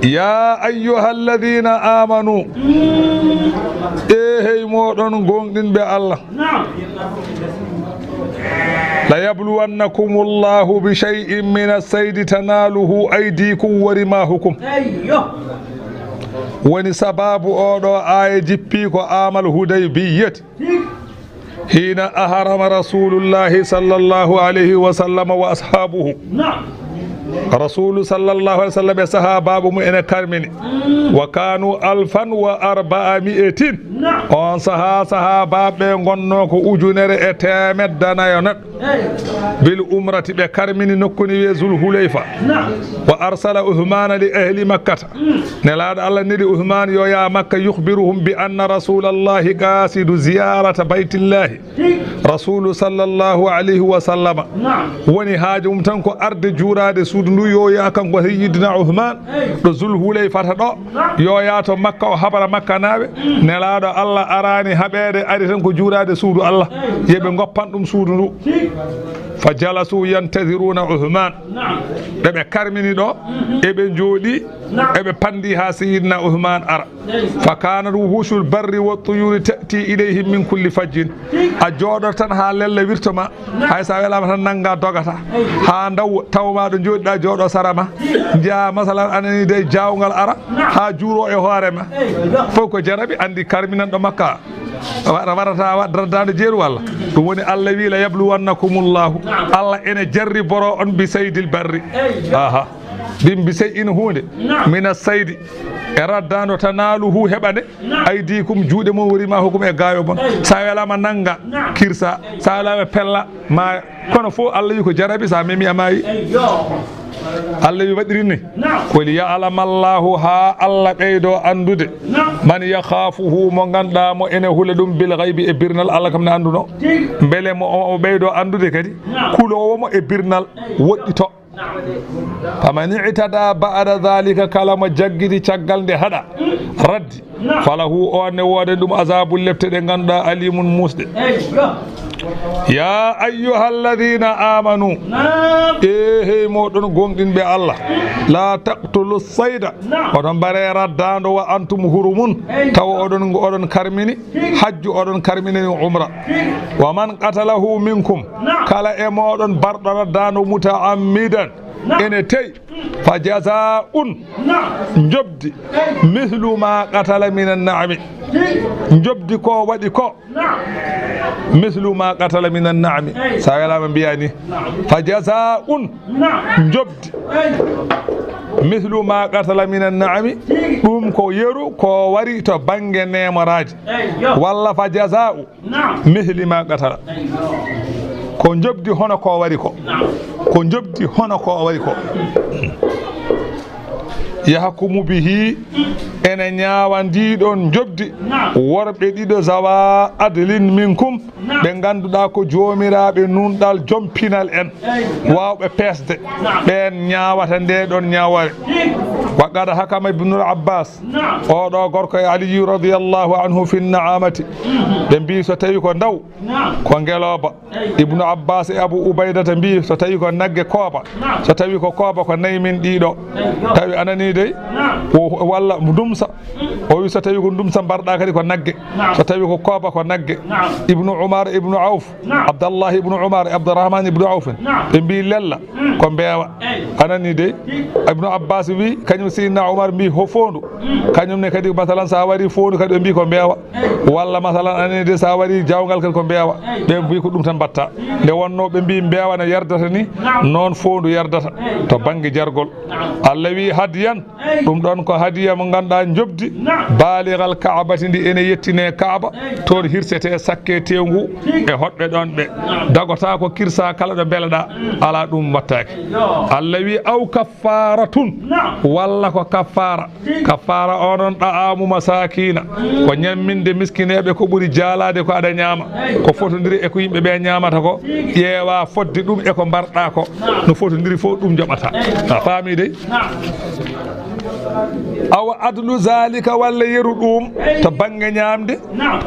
Yaa ayyuhal ladiina aamanu, mm, ee hey mooɗon gonɗinɓe Allah. Naam. La yabluwannakumu Allahu bi shay'in mina saydi tanaaluhu aydikum wa rimaahukum. Eyyo. Woni sababu oo ɗoo aaya jippii ko aamal Hudaybiyyati. Hiina ahrama Rasuulullaahi sallallaahu alayhi wa sallam wa ashaabuhu. Naam. Rasuulu sallallaahu alayhi wa sallam e sahaabaaɓe mum ene karmini. Mm. Wa kaanu alfan wa arba'a mi'atin. Naam. On sahaa, sahaabaaɓe ɓe ngonnoo ko ujunere e teemedde nayo neɗɗo. Bil umrati, ɓe karmini nokku ni wiyee Zul Hulayfa. Naam. Wa arsala Uthmaana li ahli Makkata. Mm. Nelaaɗo Allah neli Uthmaan yo yaa Makka, yukhbiruhum bi anna Rasuulallahi qaasidu ziyaarata Baytillahi. Rasuulu sallallaahu alayhi wa sallama. Naam. Woni haaju mum tan ko arde juuraade suudu ndu, yo yaa kanko Sayyidina Uthmaan. Ey. Ɗo Zul Hulayfata ɗo. Naam. Yo yaa to Makka, o habra Makkanaaɓe. Mm. Nelaaɗo Allah araani haɓeede, ari tan ko juuraade suudu Allah. Ey. Yo ɓe ngoppan ɗum suudu ndu. Ci. Fa jalasuu yantadhiruuna Uthmaan. Naam. Ɓe ɓe karmini ɗo, mhm, eɓe njooɗii, naam, eɓe panndii haa Sayyidina Uthmaan ara. Ey. Fa kaanat wuhuushul barri wa tuyuuri ta'tii ilayhim min kulli fajjin. Ci. A jooɗoto tan haa lella wirto ma. Hay so a welaama tan nannga dogata. Haa ndaw taw ma ɗo njooɗiɗaa jooɗo sara ma. Njiya masalan anani dey jaawngal ara haa juuro e hoore ma. Fof ko jarabi anndi karminanɗo Makka. Wa-, warata wa-, raddaande jeeru walla. Ɗum woni Allah wi la yabluwannakumullahu. Allah ene jarriboro on bi saydil barri. Aha. Ɗin bi sey in huunde. Mina saydi. E raddaando tanaaluhu heɓande. Aydikum, juuɗe mon, wa rimaahukum e gaayo mon. Sa welaama nannga, kirsa. Sa welaama pella, maaya. Kono fof Allah wi ko jarabi, sa memi a maayi. Allah wi waɗiri ni. Ko li ya'lama Allahu, haa Allah ɓeydo anndude. Man yakhafuhu, mo ngannduɗaa mo ene hula ɗum bil ghaybi, e birnal, Allah kam ne annduno. Mbele mo o, o ɓeydo anndude kadi. Kuloowo mo e birnal woɗɗito. Faman i'tada ba'da dhalika, kala mo jaggiti caggal nde haɗa, raddi, falahu, o ne woodani ɗum azabun, lepte ɗe ngannduɗaa, alimun, muusɗe. Ya ayyuhalladhina amanu, e hey moɗon gonɗinɓe Allah, la taqtulu sayda, oɗon mbare raddaando, wa antum hurumun, tawa oɗon, oɗon karmini. Hajju oɗon karminani umra. Wa man qatalahu minkum, kala e moɗon barɗo raddaando muta'ammidan, ene tey, fa jazaa'un, njobdi, mithlu ma qatala minan na'ami, njobdi ko waɗi ko, mithlu ma qatala minan na'ami. Sa welaama mbiya ni, fa jazaa'un, njobdi, mithlu ma qatala minan na'ami, ɗum ko yeru ko wari to bannge neemoraaji. Walla fa jazaa'u mithli ma qatala. Ko njobdi hono ko wari ko. Ko njobdi hono ko wari ko. Yahkumu bihi, ene ñaawa ndi ɗon njobdi, worɓe ɗiɗo, zawa adlin minkum, ɓe ngannduɗaa ko joomiraaɓe nunɗal, jompinal en, waawɓe peesde, ɓeen ñaawata nde ɗon ñaawoore. Wa qad hakama Ibnul Abbas, oɗo gorko e Aliyu radiyallahu anhu, fi na'amati, ɓe mbi so tawi ko ndaw, ko ngelooba. Ibnu Abbas e Abu Ubaydata mbi so tawi ko nagge, kooba. So tawi ko kooba, ko nayi men ɗiɗo. Tawi anani dey, o, walla ndumsa. O wi so tawi ko ndumsa mbarɗa kadi ko nagge. So tawi ko kooba ko nagge. Ibnu Umar, Ibnu Auf, Abdallah Ibnu Umar, Abdurrahman Ibnu Auf, ɓe mbi lella ko mbeewa. Anani dey, Ibnu Abbas wi kañum Seydina Umar mbi ho foondu. Kañum ne kadi masalan sa wari foondu kadi ɓe mbi ko mbeewa. Walla masalan anani dey sa wari jawngal kadi ko mbeewa. Ɓe mbi ko ɗum tan mbatta. Nde wonno ɓe mbi mbeewa no yerdata ni, noon foondu yerdata to bannge jargol. Allah wi hadiyan Ɗum ɗon ko hadiya mo ngannduɗaa njoɓdi baaligal Kaabati ndi ene yettine Kaaba, toon hirsete sakke teewu ngu e hoɗɓe ɗon ɓe. Dagotaako kirsa kala ɗo mbeleɗaa, alaa ɗum wattaaki. Allah wi aw kaffaaratun, walla ko kaffaara. Kaffaara o noon ɗa'aamu masaakiina, ko ñamminde miskineeɓe ko ɓuri jaalaade ko aɗa ñaama, ko fotondiri e ko yimɓe ɓe ñaamata ko, ƴeewa fodde ɗum e ko mbarɗaa ko, no fotondiri fof ɗum njoɓata. A faami dey? Awa adlu zalika, walla yeru ɗum to bannge ñaamde,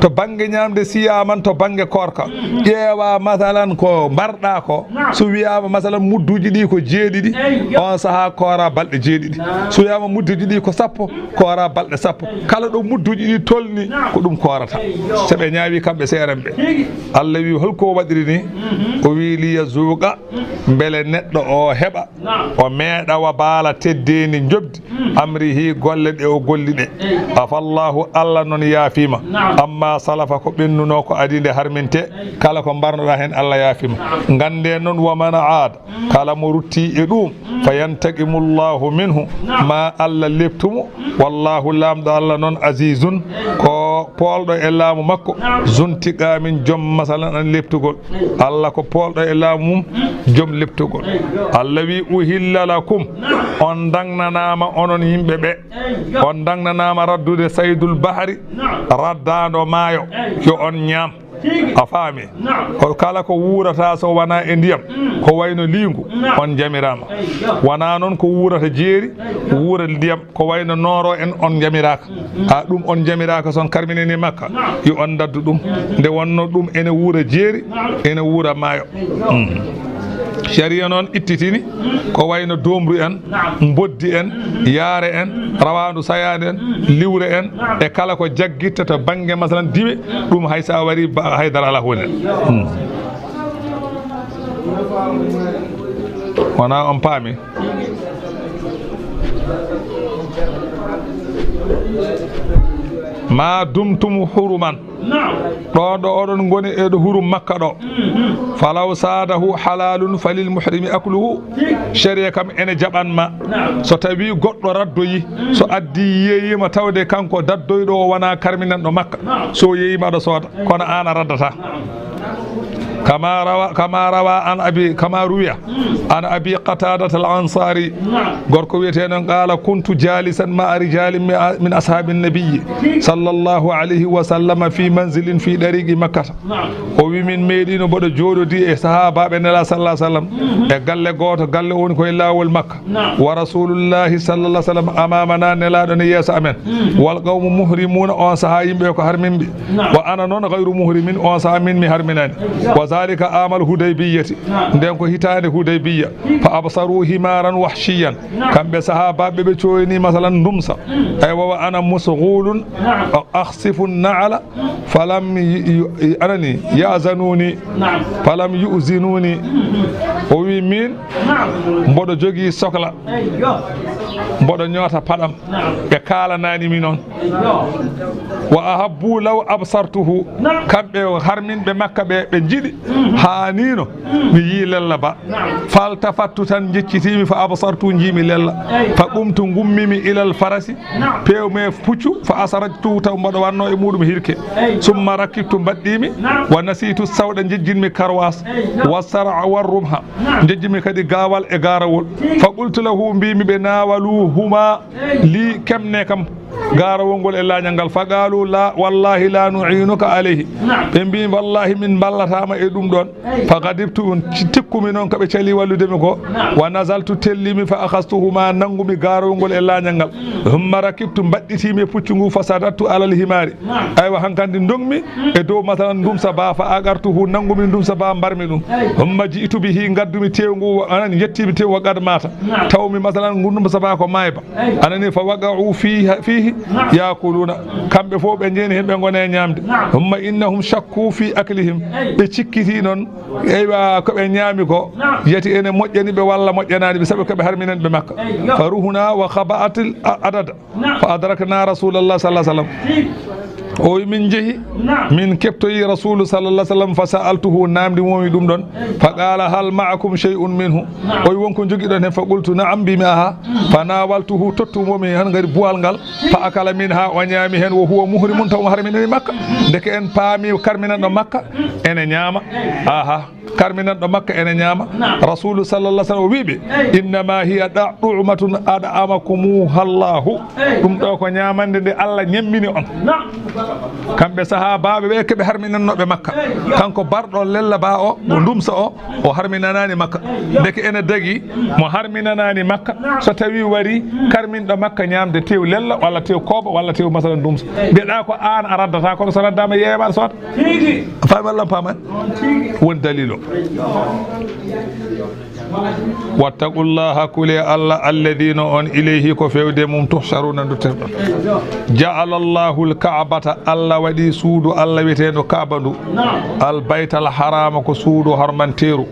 to bannge ñaamde siyaaman, to bannge koorka. Ƴeewa masalan ko mbarɗaa ko, so wiyaama masalan mudduuji ɗi ko jeeɗiɗi, on sahaa koora balɗe jeeɗiɗi. So wiyaama mudduuji ɗi ko sappo, koora balɗe sappo. Kala ɗo mudduuji ɗi tolni, ko ɗum koorata. So ɓe ñaawi kamɓe seerenɓe. Allah wi holko waɗiri ni? O wi liya zuuqa, mbele neɗɗo o heɓa, o meeɗa wa baala teddeendi njoɓdi amrihi, golle ɗe o golli ɗe. Afallahu, Allah noon yaafiima. Amma salafa, ko ɓennuno ko adii nde harminte, kala ko mbarnoɗaa heen Allah yaafiima. Ngannde noon, wa man aada, kala mo rutti e ɗum, fa yantaqimu Allahu minhu, ma Allah leptu mo. Wallahu, Laamɗo Allah noon, azizun, ko poolɗo e laamu makko, zuntiqaamin, joom masalan an leptugol. Allah ko poolɗo e laamu mum, joom leptugol. Allah wi uhilla lakum, on dagnanaama onon yimɓe ɓe, on dagnanaama raddude saydul bahri, raddaando maayo, yo on ñaam. A faami? Ko kala ko wuurata so wonaa e ndiyam, ko wayno liingu, on njamiraama. Wonaa noon ko wuurata jeeri, wuura ndiyam, ko wayno nooro en, on njamiraaka. A ɗum on njamiraaka, so on karminanii Makka, yo on ndaddu ɗum. Nde wonno ɗum ene wuura jeeri, ene wuura maayo. Mm. Shari'a noon ittitini ko wayno doomru en, mboddi en, yaare en, rawaandu sayaande en, liwre en, e kala ko jaggitta to bannge, masalan, diwe, ɗum hay so a warii ba-, haydara alaa huunde. Hmm. Wonaa on paami? Ma dumtum huruman. Naam. Ɗo, ɗo oɗon ngoni e ɗo hurum Makka ɗo. Mhm. Falaw saadahu halalun falil muhrimi akluhu. Tigi. Sharia kam ene jaɓan ma. Naam. So tawi goɗɗo raddoyi, mm, so addi yeeyima tawde kanko daddoyɗo o wona karminanɗo Makka. Naam. So yeeyima aɗa sooda, kono an a raddata. Naam. Kama rawa, kama rawa an abi, kama ruwiya an abi Qatadat al Ansari. Gorko wiyeteeno qaala, kuntu jalisan ma'a rijalin mi-, min ashabi nabiyyi sallallahu alayhi wa sallam fi manzilin fi dariqi Makkata. O wi, min meeɗino mboɗo jooɗodi e sahaabaaɓe Nela sallallahu alayhi wa sallam e galle gooto, galle woni ko e laawol Makka. Wa rasulullahi sallallahu alayhi wa sallam amamana, Nelaaɗo ne yeeso amen. Wal qawmu muhrimuna, on sahaa yimɓe ko harminɓe. Wa ana noon ghayru muhrimin, on sahaa min mi harminaani. Wa zalika amal Hudaybiyyati, nden ko hitaande Hudaybiyya. Fa absaru himaran wahshiyan, kamɓe sahaabaaɓe ɓe coyni masalan ndumsa. Aywa, wa ana musghulun akhsifu na'ala falam yu-, yu-, anani yazanuni, falam yuzinuni. O wi min mboɗo jogii sokla, mboɗo ñoota paɗam. Ɓe kaalanaani mi noon. Wa ahabbu law absartuhu. Kamɓe harminɓe Makka ɓe, ɓe njiɗi, haaniino mi yii lella ba. Faltafattu tan, njeccitiimi, fa absartu, njiimi lella. Fa qumtu, ngummimi, ilal farasi, pewme puccu, fa asrajtu, taw mboɗo wanno e muɗum hirke. Summa rakibtu, mbaɗɗimi, wa nasitu sawɗa, njejjinmi karwas, wa sara wa rumha, njejjinmi kadi gaawal e gaarawol. Fa qultu lahu, mbimi ɓe, nawaluhuma li, kemne kam gaarawol ngol e laañal ngal. Fa qaalu, la, wallahi la nu'inuka alayhi. Ɓe mbi, wallahi min mballataama e ɗum ɗon. Fa gadibtu, on ci-, tikkumi noon ko ɓe cali wallude mi ko. Wa nazaltu, tellimi, fa akhastuhuma, nanngumi gaarawol ngol e laañal ngal. Thumma rakibtu, mbaɗɗitimi e puccu ngu, fa sadattu alal himari. Aywa, hankandi ndongmi e dow, masalan, ndumsa ba, fa aqartuhu, nanngumi ndumsa ba, mbarmi ɗum. Thumma ji'tu bihi, ngaddumi tew ngu, wa-, anan, njettimi tew, wa qad mata. Tawmi, masalan, ngu ndumsa ba ko maayba. Anani, fa waqa'u fiha-, fihi yakuluna. Kamɓe fof ɓe njeeni heen, ɓe ngone e ñaamde. Thumma innahum shakku fi aklihim. Ɓe cikkiti noon, eywa, ko ɓe ñaami ko, yati ene moƴƴani ɓe walla moƴƴanaani ɓe, sabu ko ɓe harminani ɓe Makka. Fa ruhuna wa khaba'atil a-, adada. Fa adrakna Rasulallah sallallahu alaihi wasallam. O wi, "Min njehi, min keɓtoyi Rasulu sallallahu alaihi wasallam, fa sa'altuhu, namdi momi ɗum ɗon, fa qala, hal ma'akum shay'un minhu?" O wi, "Won ko jogiɗon hen?" Fa qultu, "Na'am," mbimi, "Aha." Fa nawaltuhu, tottu momi hen ngari buwal ngal, fa akala minha, o ñaami hen, wa huwa muhrimun, taw mo harminani Makka. Ndeke en paami karminanɗo Makka ene ñaama. Aha. Karminanɗo Makka ene ñaama. Naam. Rasulu sallallahu alaihi wasallam o wiiɓe, "Innama hiya da-, du'matun ad'amakumuha Allahu." Ɗum ɗo ko ñaamande nde Allah ñammini on. Naam. Kamɓe sahaabaaɓe ɓe keɓe harminannooɓe Makka. Kanko barɗo lella ba o, o ndumsa o, o harminanaani Makka. Ndeke ene dagi mo harminanaani Makka. So tawi wari karminɗo Makka ñaamde tew lella walla tew kooba walla tew masalan ndumsa. Mbiyeɗa ko aan a raddata, kono so raddaama yeeyaama aɗa sooda. Tigi. A faami walla a faamaani? On tigi. Woni dalil o. Wattaqullaha, kule Allah, alladhina on, ilayhi, ko fewde mum, tuhsharuna, duttirɗon. Ja'ala Allahu al-Ka'bata, Allah waɗi suudu Allah wi'eteeɗo Ka'ba ndu, al-Baytal Harama, ko suudu hormanteeru,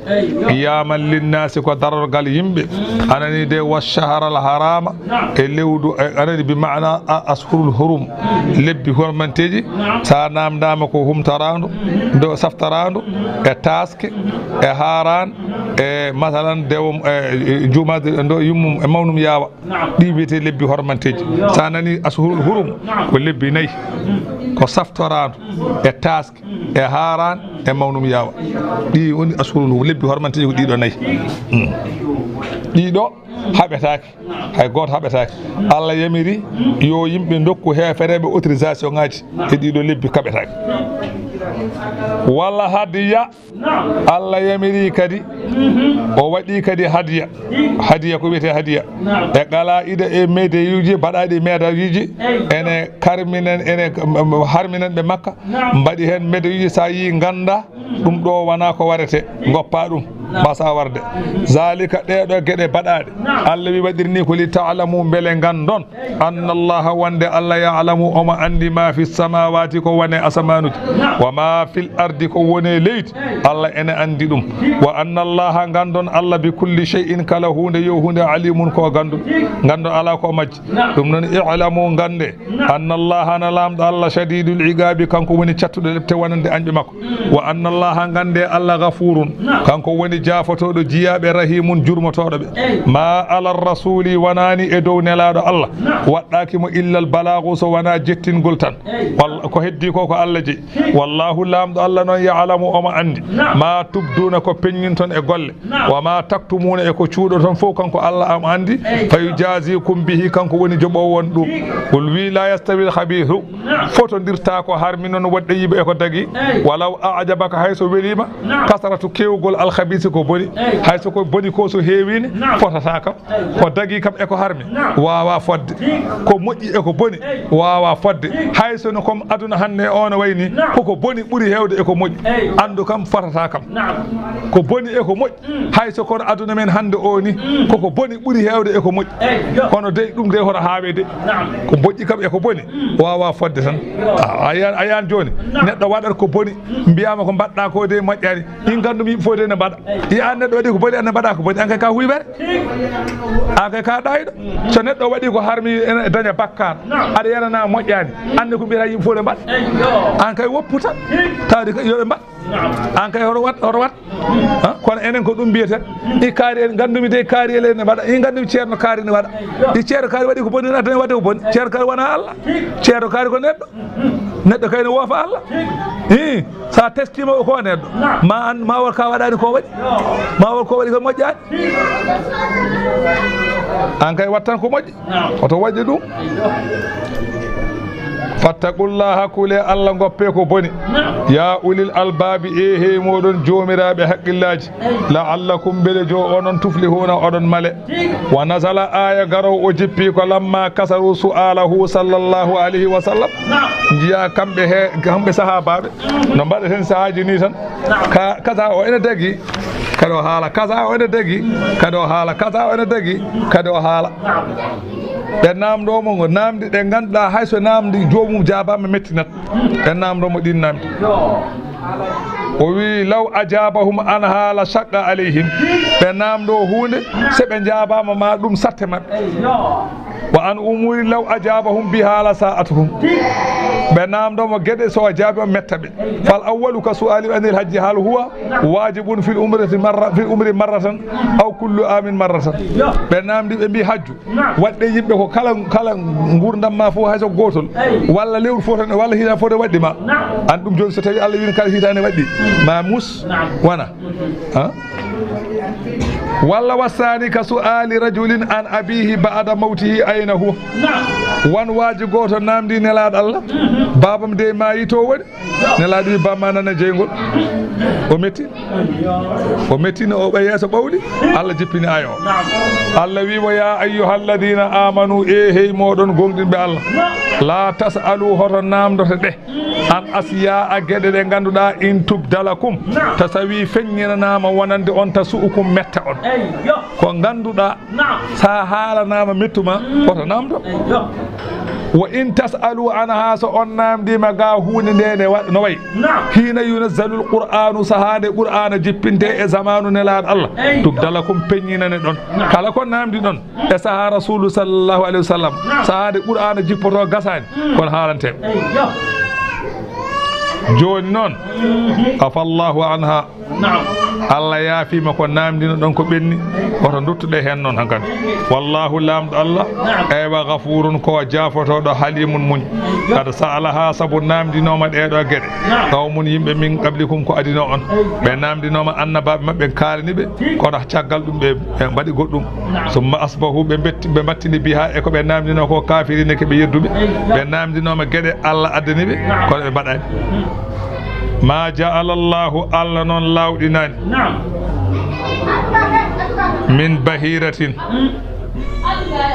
qiyaman linnasi, ko darorgal yimɓe, anani de, wa shahara al-harama, e lewdu, e, anani bi ma'ana a-, ashurul hurum, lebbi hormanteeji. Naam. Sa namdama ko humtoraandu, do saftoraandu, e taaske, e haaraan, e masalan, dewo, e, e jumaade, do yummum, e mawnum yaawa. Naam. Ɗi wiyete lebbi hormanteeji. Yo. Sa nani ashurul hurum, naam, ko lebbi nayi. Mm. Ko saftoraandu, e taaske, e haaraan, e mawnum yaawa. Ɗi woni ashurul hurum, lebbi hormanteeji ko ɗiɗo nayi. Mm. Ɗiɗo haɓetaake. Hay gooto haɓetaake. Allah yamiri yo yimɓe ndokku heefereɓe autorisation ngaji e ɗiɗo lebbi kaɓetaake. Wala hadiya. Allah yamiri kadi, o waɗi kadi hadiya. Hadiya ko wiyete hadiya? E qalaa'ida e medayuji, baɗaɗi medayuji, ene karminan, ene harminan ɓe Makka, mbaɗi hen medayuji, sa yi ganda, ɗum ɗo wona ko warete, goppa ɗum, mbasa warde. Zalika, ɗeɗo geɗe baɗaɗe, Allah wi waɗiri ni ko li ta'lamu, beele gandon, anna Allaha, wonde Allah, ya'lamu, omo andi, ma fi samawati, ko woni e asamanuji, wa ma fil ardi, ko woni e leydi, Allah ene andi ɗum. Wa anna Allaha, gandon Allah, bi kulli shay'in, kala hunde, yo hunde, alimun, ko ganduɗo, gandon ala ko majji. Ɗum noon, i'lamu, gande, anna Allaha, na lamɗo Allah, shadidul iqabi, kanko woni cattuɗo lepte wonande añɓe makko. Wa anna Allaha, gande Allah, ghafurun, kanko woni jaafotoɗo jiyaɓe, rahimun, jurmotoɗo ɓe. Ma ala rasuli, wonani e dow nelaɗo Allah, waɗɗaki mo illal balagu, so wona jettingol tan. Wal-, ko heddi ko, ko Allah jeyi. Wallahu, lamɗo Allah noon, ya'lamu, omo andi, ma tubduna, ko peññinton e golle. Wa ma taktumuna, e ko cuuɗoton fof, kanko Allah omo andi. Fa yujazikum bihi, kanko woni joɓowo on ɗum. Qul, wi, la yastawil khabithu, fotondirta ko harmi noon, wa tayyibu, e ko dagi. Walaw a'jabaka, hay so welima, kasratu, kewgol, al khabisi, ko boni. Hay so ko boni ko so heewini, fotata kam. Ko dagi kam e ko harmi, wawa fodde. Ko moƴƴi e ko boni, wawa fodde. Hay so no comme aduna hande o no wayni, koko boni ɓuri hewde e ko moƴƴi. Andu kam fotata kam. Ko boni e ko moƴƴi. Hay so kono aduna men hande o ni, koko boni ɓuri hewde e ko moƴƴi. Kono dey ɗum dey hoto haawe de. Ko moƴƴi kam e ko boni, wawa fodde tan. A, a yan, a yan joni, neɗɗo waɗat ko boni, mbiyama ko mbaɗɗa ko dey moƴƴani. In gandumi fof de ne mbaɗa. I an neɗɗo waɗi ko boni, an ne mbaɗa ko boni. An kay ka huybere. An kay ka ɗayɗo. So neɗɗo waɗi ko harmi, ene daña bakkar. Aɗa yarana moƴƴani. An ne ko mbiyata yimɓe fof ne mbaɗa. An kay woppu tan. Tawde ko yo ɓe mbaɗ. An kay hoto wat, hoto wat. Ha? Kono enen ko ɗum mbiyeten. I kaari en gandumi de kaari ele ne mbaɗa. I gandumi ceerno kaari ne waɗa. I ceerno kaari waɗi ko boni, na daña waɗde ko boni. Ceerno kaari wona Allah. Ceerno kaari ko neɗɗo. Neɗɗo kay ne woofa Allah. Ii, sa teskima o ko neɗɗo. Ma an, ma won ka waɗani ko waɗi. Ma won ko waɗi ko moƴƴani. An kay wattan ko moƴƴi. Oto waɗi ɗum. Fattaqullaha, kule Allah, ngoppe ko boni. Ya ulil albabi, e hey moɗon jomiraɓe haqqillaji. La'allakum, beele jo onon, tuflihuna, oɗon male. Wa nazala, aya garowo o jippi ko lamma kasaru su'alahu sallallahu alayhi wa sallam. Njiya kamɓe he, kamɓe sahabaɓe no mbaɗa hen saahaji ni tan. Ka, kaza o ene dagi, kadi o haala, kaza o ene dagi, kadi o haala, kaza o ene dagi, kadi o haala. Ɓe namdo mo ngo namdi ɗe ganduɗa hay so namdi jomum jabama mettinat. Ɓe namdo mo ɗin namdi. O wi, "Law ajabahum anha la shaqqa alayhim." Ɓe namdo hunde, se ɓe jabama ma ɗum satte maɓɓe. Wa an umuri law ajabahum biha la sa'atuhum. Ɓe naamndo mo geɗe, so o jaabii, o metta ɓe. Fal awwalu ka su'aali anil hajji, hal huwa waajibun fil umrati marra, fil umri marratan aw kullu aamin marratan? Ɓe naamndi, ɓe mbii, hajju waɗɗe yimɓe ko kala, kala nguurndam ma fof, hay so ko gootol, walla lewru fof tan, walla hitaande fof tan waɗɗi ma. An ɗum jooni, so tawii Allah wiino kala hitaande waɗɗi ma, mus, wona. Ha? Walla wassaani ka su'aali rajulin an abiihi ba'da mawtihi, ayna huwa? Won waaji gooto naamndii Nelaaɗo Allah, baabam de maayi, to woni? Nelaaɗo wii, bamma nana jeyngol. O metti. O metti, no o ɓe yeeso ɓawli. Allah jippini aaya o. Allah wii mo, ya ayyuhalladina amanu, e hey mooɗon gomɗinɓe Allah, la tasalu, hoto naamndoto ɗe, an asiya, a geɗe ɗe ngannduɗaa, in tubda lakum, ta sawi feññinanaama wonande on, ta su'ukum, metta on. Ko ngannduɗaa, sa haalanaama mettu ma, hoto naamndo. Wa in tasalu anha, so on naamndiima ga huunde nde ne wa-, no wayi. Hiina yunazzalul Qur'aanu, sahaa nde Qur'aana jippinte e zamaanu Nelaaɗo Allah, tubda lakum, peññinane ɗon. Kala ko naamndi ɗon e sahaa Rasuulu sallallahu alayhi wa sallam, sahaa nde Qur'aana jippoto gasaani, kono haalante. Jooni noon, afallahu anha. Allah yaafiima ko naamndino ɗon ko ɓenni, woto nduttuɗe heen noon hankadi. Wallahu, Laamɗo Allah, eywa, ghafuurun, ko jaafotooɗo, haliimun, muñ. Qad sa'alaha, sabu naamndinooma ɗee ɗoo geɗe, qawmun, yimɓe, min qablikum, ko adinoo on. Ɓe naamndinooma annabaaɓe maɓɓe, kaalani ɓe, kono caggal ɗum ɓe, ɓe mbaɗi goɗɗum. Summa asbahu, ɓe mbetti, ɓe mbattini, biha, e ko ɓe naamndinoo ko, kaafiriina, ko ɓe yedduɓe. Ɓe naamndinooma geɗe Allah addani ɓe, kono ɓe mbaɗaani. Ma ja'ala Allahu, Allah noon laawɗinaani, min bahiratin,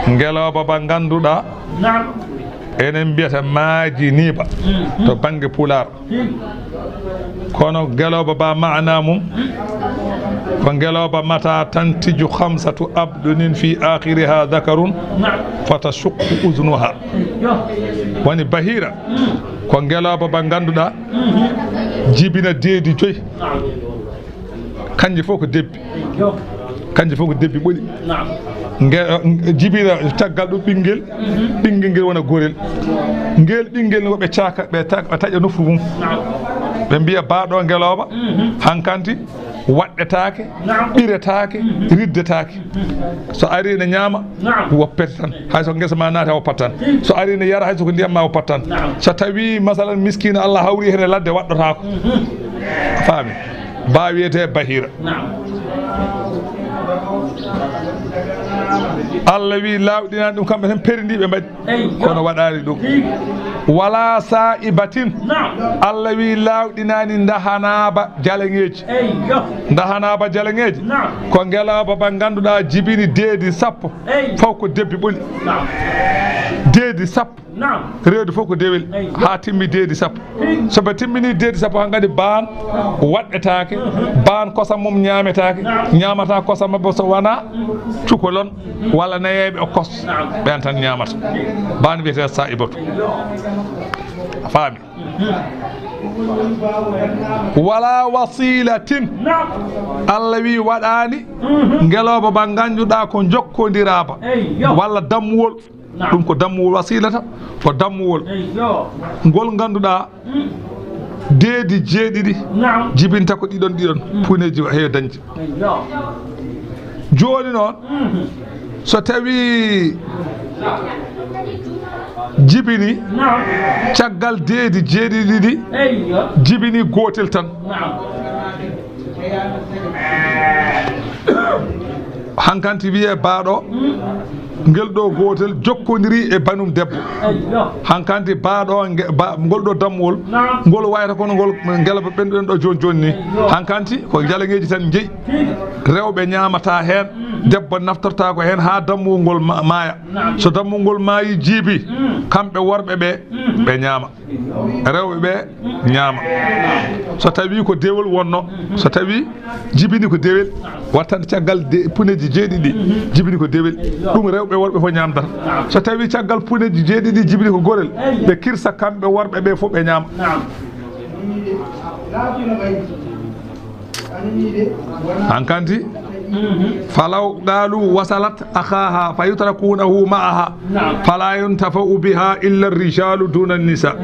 ngelooba ba ngannduɗaa, enen mbiyata maajiniiba to bannge Pulaar. Kono ngelooba ba maana mum ko ngelooba mata tantiju khamsatu abdunin fi akhiriha dhakarun fatashuqqu udhunuha. Woni bahira ko ngelooba ba ngannduɗaa jibina deedi joyi. Kanji fof ko debbi. Kanji fof ko debbi ɓoli. Nge, jibina caggal ɗum ɓinngel, ɓinngel ngel wona gorel. Ngel ɓinngel ngo ɓe caaka, ɓe ta-, ɓe taƴa nofru mum. Ɓe mbiya baaɗo ngelooba, hankanti waɗɗetaake, ɓiretaake, riddetaake. So ari ne ñaama, woppete tan. Hay so ngesa ma naati, a woppat tan. So ari ne yara, hay so ko ndiyam ma, woppat tan. So tawi, masalan, miskiina, Allah hawri heen e ladde, waɗɗotaako. A faami? Ba wiyetee bahira. Allah wi laawɗinaani ɗum, kamɓe tan perndi ɓe mbaɗi. Kono waɗaani ɗum. Wala sa'ibatin. Allah wi laawɗinaani ndahanaaba jalaŋeeji. Ndahanaaba jalaŋeeji. Ko ngelooba ba ngannduɗaa jibini deedi sappo. Fof ko debbi ɓoli. Deedi sappo. Reedu fof ko dewel. Haa timmi deedi sappo. So ɓe timmini deedi sappo, hankadi baan waɗɗetaake, baan kosam mum ñaametaake, ñaamata kosam maɓɓe so wonaa cukalon walla nayeeɓe o kos, ɓeen tan ñaamata. Baan wiyetee sa'ibatu. A faami? Wala wasilatin. Allah wi waɗaani ngelooba ba ngannduɗaa ko jokkondiraa ba, walla dammuwol. Ɗum ko dammuwol, wasilata ko dammuwol ngol ngannduɗaa deedi jeeɗiɗi jibinta ko ɗiɗon ɗiɗon, puneeji heewi dañde. Jooni noon, so tawi jibini caggal deedi jeeɗiɗi ɗi, jibini gootel tan. Hankanti wiyee baaɗo, ngel ɗo gootel jokkondiri e banum debbo. Hankanti baaɗo, nge-, ba-, ngol ɗo dammuwol, ngol wayata kono ngol ngelooba ɓennuɗen ɗo jooni jooni ni. Hankanti ko jalaŋeeji tan njeyi. Rewɓe ñaamata heen, debbo naftorta ko heen haa dammuwol ngol ma-, maaya. So dammuwol ngol maayi, jiibi, kamɓe worɓe ɓe, ɓe ñaama. Rewɓe ɓe ñaama. So tawi ko dewel wonno, so tawi jibini ko dewel, wattande caggal de, puneeji jeeɗiɗi, jibini ko dewel. Ɗum rewɓe worɓe fof ñaamdata. So tawi caggal puneeji jeeɗiɗi jibini ko gorel, ɓe kirsa kamɓe worɓe ɓe fof ɓe ñaama. Hankanti Falaw qalu wasalat akhaha fayutrakunahu ma'aha fala yuntafa'u biha illa ar-rijalu duna an-nisa.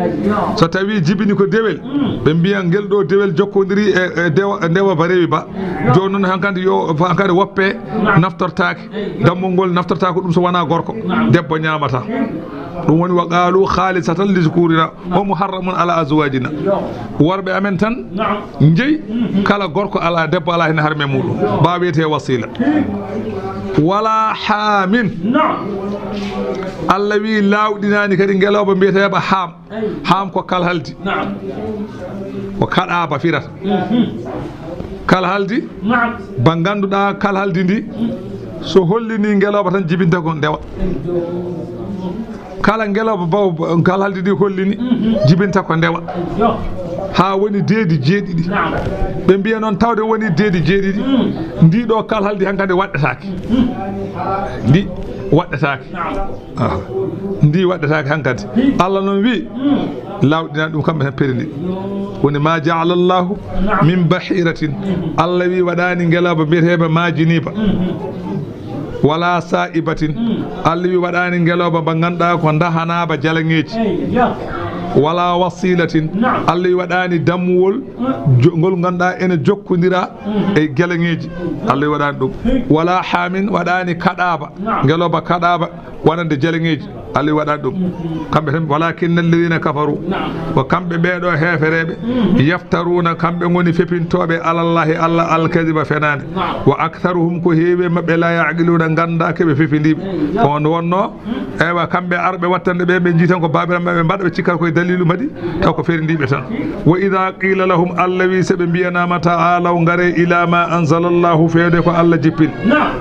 So tawi jibini ko dewel, ɓe mbiya ngel ɗo dewel jokkodiri e, e dewa, ndewa ba rewi ba. Joni noon hankadi yo, hankadi woppe naftortaake. Dammol ngol naftortaako ɗum so wona gorko. Debbo ñaamata. Ɗum woni wa qalu khalisatan li zukurina wa muharramun ala azwajina. Worɓe amen tan njeyi, kala gorko ala, debbo ala heen harme muɗum. Ba wiyete wasila. Wala hamin. Allah wi lawɗinani kadi ngelooba mbiyeteeɓa haam. Haam ko kalhaldi. Ko kaɗaaba firata. Kalhaldi. Ba ngannduɗaa kalhaldi ndi, so hollini ngelooba tan jibinta ko ndewa. Kala ngelooba baw kalhaldi ndi hollini, jibinta ko ndewa. Haa woni deedi jeeɗiɗi. Ɓe mbiya noon tawde woni deedi jeeɗiɗi. Ndi ɗo kalhaldi hankadi waɗɗataake. Ndi waɗɗataake. Ah, ndi waɗɗataake hankadi. Allah noon wi, lawɗinani ɗum kamɓe tan perindi. Woni ma ja'ala Allahu min bahiratin. Allah wi waɗani ngelooba mbiyeteeɓe majiniba. Wala sa'ibatin. Allah wi waɗani ngelooba ba ngannduɗaa ko dahanaba jalaŋeeji. Wala wasilatin. Allah wi waɗani dammuwol jo-, ngol ngannduɗaa ene jokkodira e jalaŋeeji. Allah wi waɗani ɗum. Wala hamin, waɗani kaɗaaba. Ngelooba kaɗaaba wonande jalaŋeeji. Allah wi waɗani ɗum. Kamɓe tan, walakinna alladhina kafaru. Ko kamɓe ɓeeɗo heefereeɓe. Yaftaruna, kamɓe ngoni fepintooɓe alallahi Allah alkadiba fenaande. Wa aktharuhum, ko heewi e maɓɓe, la ya'qiluna, nganndaa ke ɓe fefindiiɓe. Ko on wonno, eywa, kamɓe arɓe wattande ɓe, ɓe njiitan ko baabiraɓe maɓɓe mbaɗa, ɓe cikkata koye dalilu mbaɗi, taw ko ferindiiɓe tan. Wa idha qila lahum, Allah wi so ɓe mbiyanama ta'alaw ngare ila ma anzala Allahu, fewde ko Allah jippini.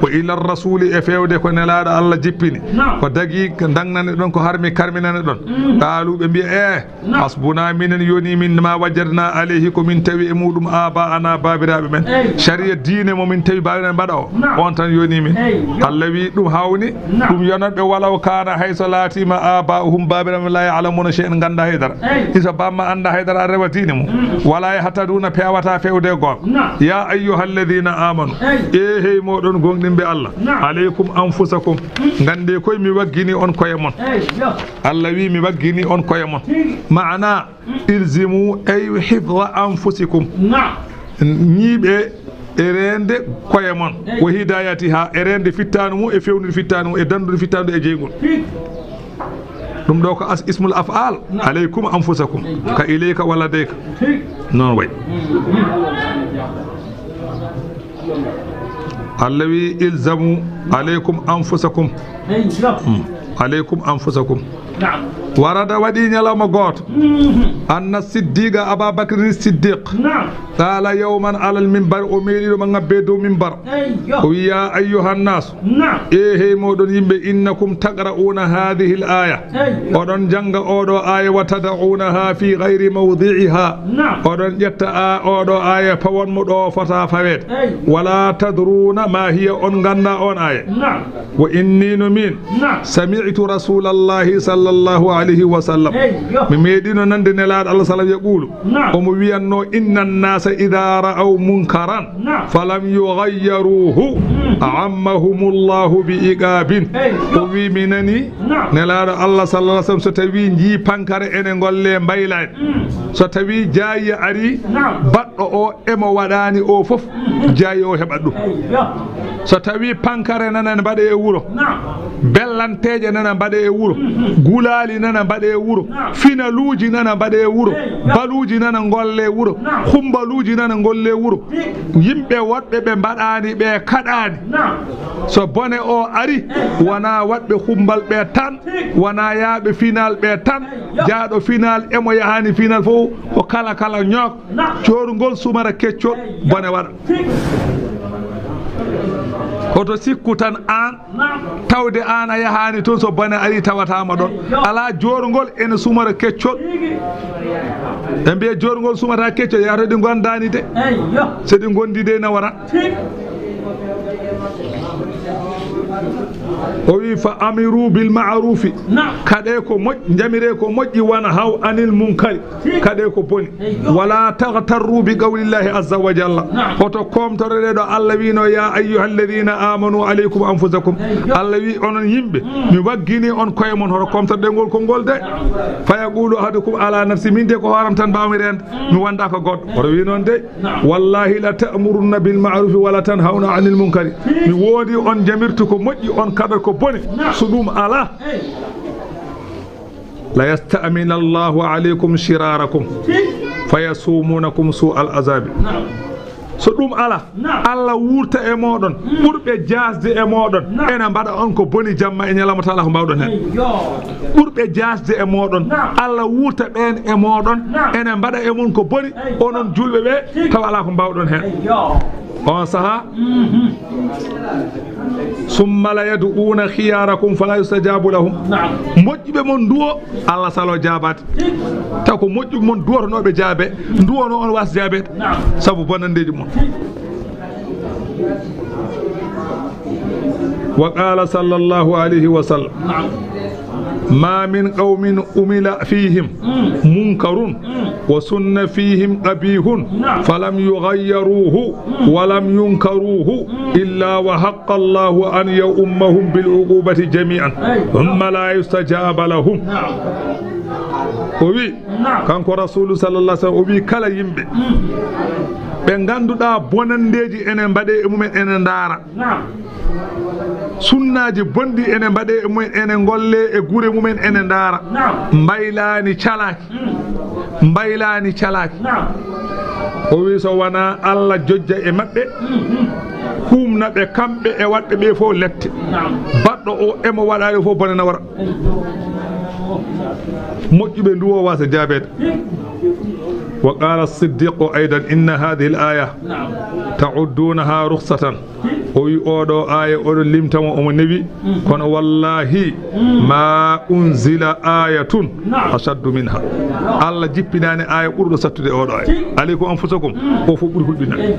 Wa ila rasuli, e fewde ko nelaaɗo Allah jippini. Ko dagi ko dagnane ɗon, ko harmi karminane ɗon. Qalu, ɓe mbiya, eh, hasbuna, minen yoni min ma wajadna alayhi, ko min tawi e muɗum aba'ana, baabiraaɓe men. Shari'a diine mo min tawi baabiraaɓe mbaɗa o, on tan yoni min. Allah wi ɗum hawni, ɗum yonat ɓe, walaw kana hayso laatima aba'uhum, baabiraaɓe men la ya'lamuna shay'an, ngannda haydara. Isa bamma annda haydara, a rewa diine mum. Wala yahtaduna, pewata fewde goonga. Ya ayyuhalladhina amanu, e hey moɗon gonɗinɓe Allah, alaykum anfusakum, ngannde koye mi waggini on koye mon. Allah wi mi waggini on koye mon. Maana, ilzimu ay hifdha anfusikum. Ñiiɓe e reende koye mon. Wa hidayatiha, e reende fittaandu mum, e fewnude fittaandu mum, e danndude fittaandu e jeygol. Ɗum ɗo ko as-, ismul af'al. Alaykum anfusakum. Ka ilayka wa ladayka. Noon way. Allah wi, ilzamu alaykum anfusakum. Hmm. Alaykum anfusakum. Warada, waɗi ñalawma gooto. Anna Siddiqa, Aba Bakrin Siddiq. Qala yawman alal minbar, o meeɗiɗo ma ŋabbe dow minbar. O wi, ya ayyuhan nas, e hey moɗon yimɓe, innakum taqra'una hadhihi al aya. Oɗon jannga oɗo aya, wa tada'unaha fi ghayri mawdi'iha. Oɗon ƴetta a-, oɗo aya, pawon mo ɗo fota faweede. Wala tadruna ma hiya, on ngannda on aya. Wa inni, no min, sami'tu rasulallahi sallallahu alayhi wa sallam. Mi meeɗino nande nelaaɗo Allah sallam yaqulu, omo wiyanno, inna nnasa idha ra'aw munkaran falam yughayyiruhu ammahumullahu bi iqabin. O wi mi nani nelaaɗo Allah sallallahu alayhi wa sallam so tawi njii pankare ene ngolle mbaylaani. So tawi jaayi ari baɗɗo o emo waɗaani o fof, jaayi o heɓat ɗum. So tawi pankare nana mbaɗe e wuro, bellanteeje nana mbaɗe e wuro, gulaali nana mbaɗe e wuro, finaluuji nana mbaɗe e wuro, baluuji nana ngolle e wuro, humbaluuji nana ngolle e wuro, yimɓe woɗɓe ɓe mbaɗaani, ɓe kaɗaani. So bone o ari, wona waɗɓe humbal ɓe tan, wona yaaɓe final ɓe tan. Jaaɗo final emo yahaani final fof, ko kala kala ñook. Joorngol sumara keccol, bone waɗa. Hoto sikku tan aan, tawde aan a yahaani toon, so bone ari tawataama ɗoon. Alaa joorngol ene sumara keccol. Ɓe mbiya joorngol sumata keccol, yahata ɗi ngondaani de. So ɗi ngondi de, na wara. O wi, "Fa amiru bil ma'rufi." Naam. Kaɗe ko moƴƴi, njamire ko moƴƴi, "wan haw anil munkari." Kaɗe ko boni. Eyyo. "Wala taghtarru bi qawlillahi azza wa jalla." Naam. Hoto komtoroɗe ɗo Allah wino, "Ya ayyuhalladhina amanu alaykum anfusakum." Eyyo. Allah wi, "Onon yimɓe, mm, mi waggini on koye mon." Hoto komtoroɗe ngol konngol de. Naam. "Fa yaqulu ahadukum ala nafsi." Min de ko hooram tan mbawmi rende. Mm. Mi wonda ko goɗɗo. Hoto wi noon de. Naam. "Wallahi la ta'murunna bil ma'rufi wa la tanhawna anil munkari." Mi wondi on njamirtu ko moƴƴi, on kaɗat ko boni. Naam. So ɗum ala, hey, "la yasta'mina Allahu alaykum shirarakum, hey, fa yasumunakum su'al azabi." Naam. So ɗum ala, naam, Allah wurta e moɗon, mm, ɓurɓe jasde e moɗon, naam, ena mbaɗa on ko boni jamma e ñalawma, tala ko mbawɗon hen. Eyyo. Ɓurɓe jasde e moɗon, naam, Allah wurta ɓen e moɗon, naam, ena mbaɗa e mon ko boni, eyyo, onon julɓe ɓe, tigi, tawa ala ko mbawɗon hen. Eyyo. On saha, mhm, "Summa la yad'una khiyarakum fala yustajabu lahum." Naam. Moƴƴuɓe mon nduwo, Allah salo jabade. Taw ko moƴƴuɓe mon duwotonooɓe jaabe, nduwono on wasa jaabeede. Naam. Sabu bonandeeji mon. Wa qala sallallahu alayhi wa sallam, naam, "Ma min qawmin umila fihim, mm, munkarun, mm, wa sunna fihim qabihun, naam, falam yughayyiruhu, mm, wa lam yunkiruhu, mm, illa wa haqqa Allahu an ya'ummahum bil uqubati jami'an, ay, thumma la yustajaba lahum." Naam. O wi, naam, kanko Rasulu sallallahu alaihi wasallam, o wi kala yimɓe, mm, ɓe ngannduɗaa bonanndeeji ene mbaɗee e mumen, ene ndaara. Naam. Sunnaaji bonɗi ene mbaɗee e mumen, ene ngollee e gure mumen, ene ndaara. Naam. Mbaylaani calaaki. Mm. Mbaylaani calaaki. Naam. O wi so wonaa Allah jojja e maɓɓe, mm, mm, huumna ɓe kamɓe e waɗɓe ɓe fof lette. Naam. Baɗɗo o emo waɗaali fof bone na wara. Moƴƴuɓe nduwo wasa jaabeede. Wa qala Siddiqu aydan, inna hadhihi al-aya ta'uddunaha rukhsatan. O wi oɗo aya, oɗo limtamo omo newi, kono wallahi ma unzila ayatun ashaddu minha. Allah jippinani aya ɓurɗo sattude oɗo aya. Alaykum anfusakum, o fof ɓuri hulɓinande.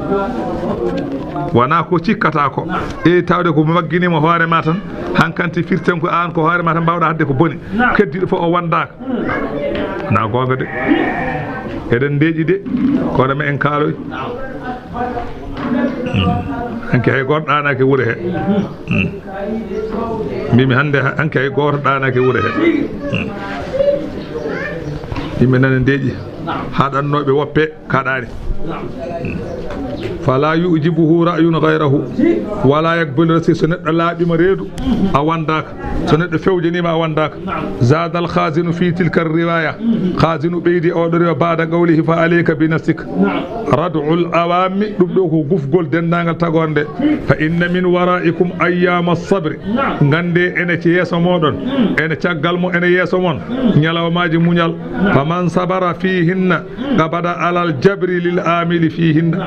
Wona ko cikkata ko. E tawde ko magginimo hoore ma tan, hankanti firten ko an ko hoore ma tan mbawɗa hadde ko boni. Naam. Keddiɗo fof o wondaka. Hmm. Na gonga de. Eɗen ndeeƴi de. Kono ma en kaaloy. Naam. Hmm. Hanki hay goto ɗanaki wure he. Hmm. Mbimi hande ha-, hanki hay goto ɗanaki wure he. Hmm. Yimɓe nana ndeeƴi. Naam. Haɗannoɓe woppe. Kaɗaani. Fala yujibuhu ra'yun ghayrahu. Wala yaqbalu rasi, so neɗɗo laaɓima reedu, a wondaka. So neɗɗo fewjanima, a wondaka. Zada al khazinu fi tilka riwaya. Khazinu ɓeydi oɗo riwa ba'da qawlihi fa alayka bi nafsik. Rad'ul awami, ɗum ɗo ko gufgol dendagal tagorde. Fa inna min waraikum ayyama sabri. Gande ene ci yeeso moɗon. Ene caggal mo ene yeeso mon. Ñalawmaji muñal. Faman sabara fihinna. Qabada alal jabri lil amili fihinna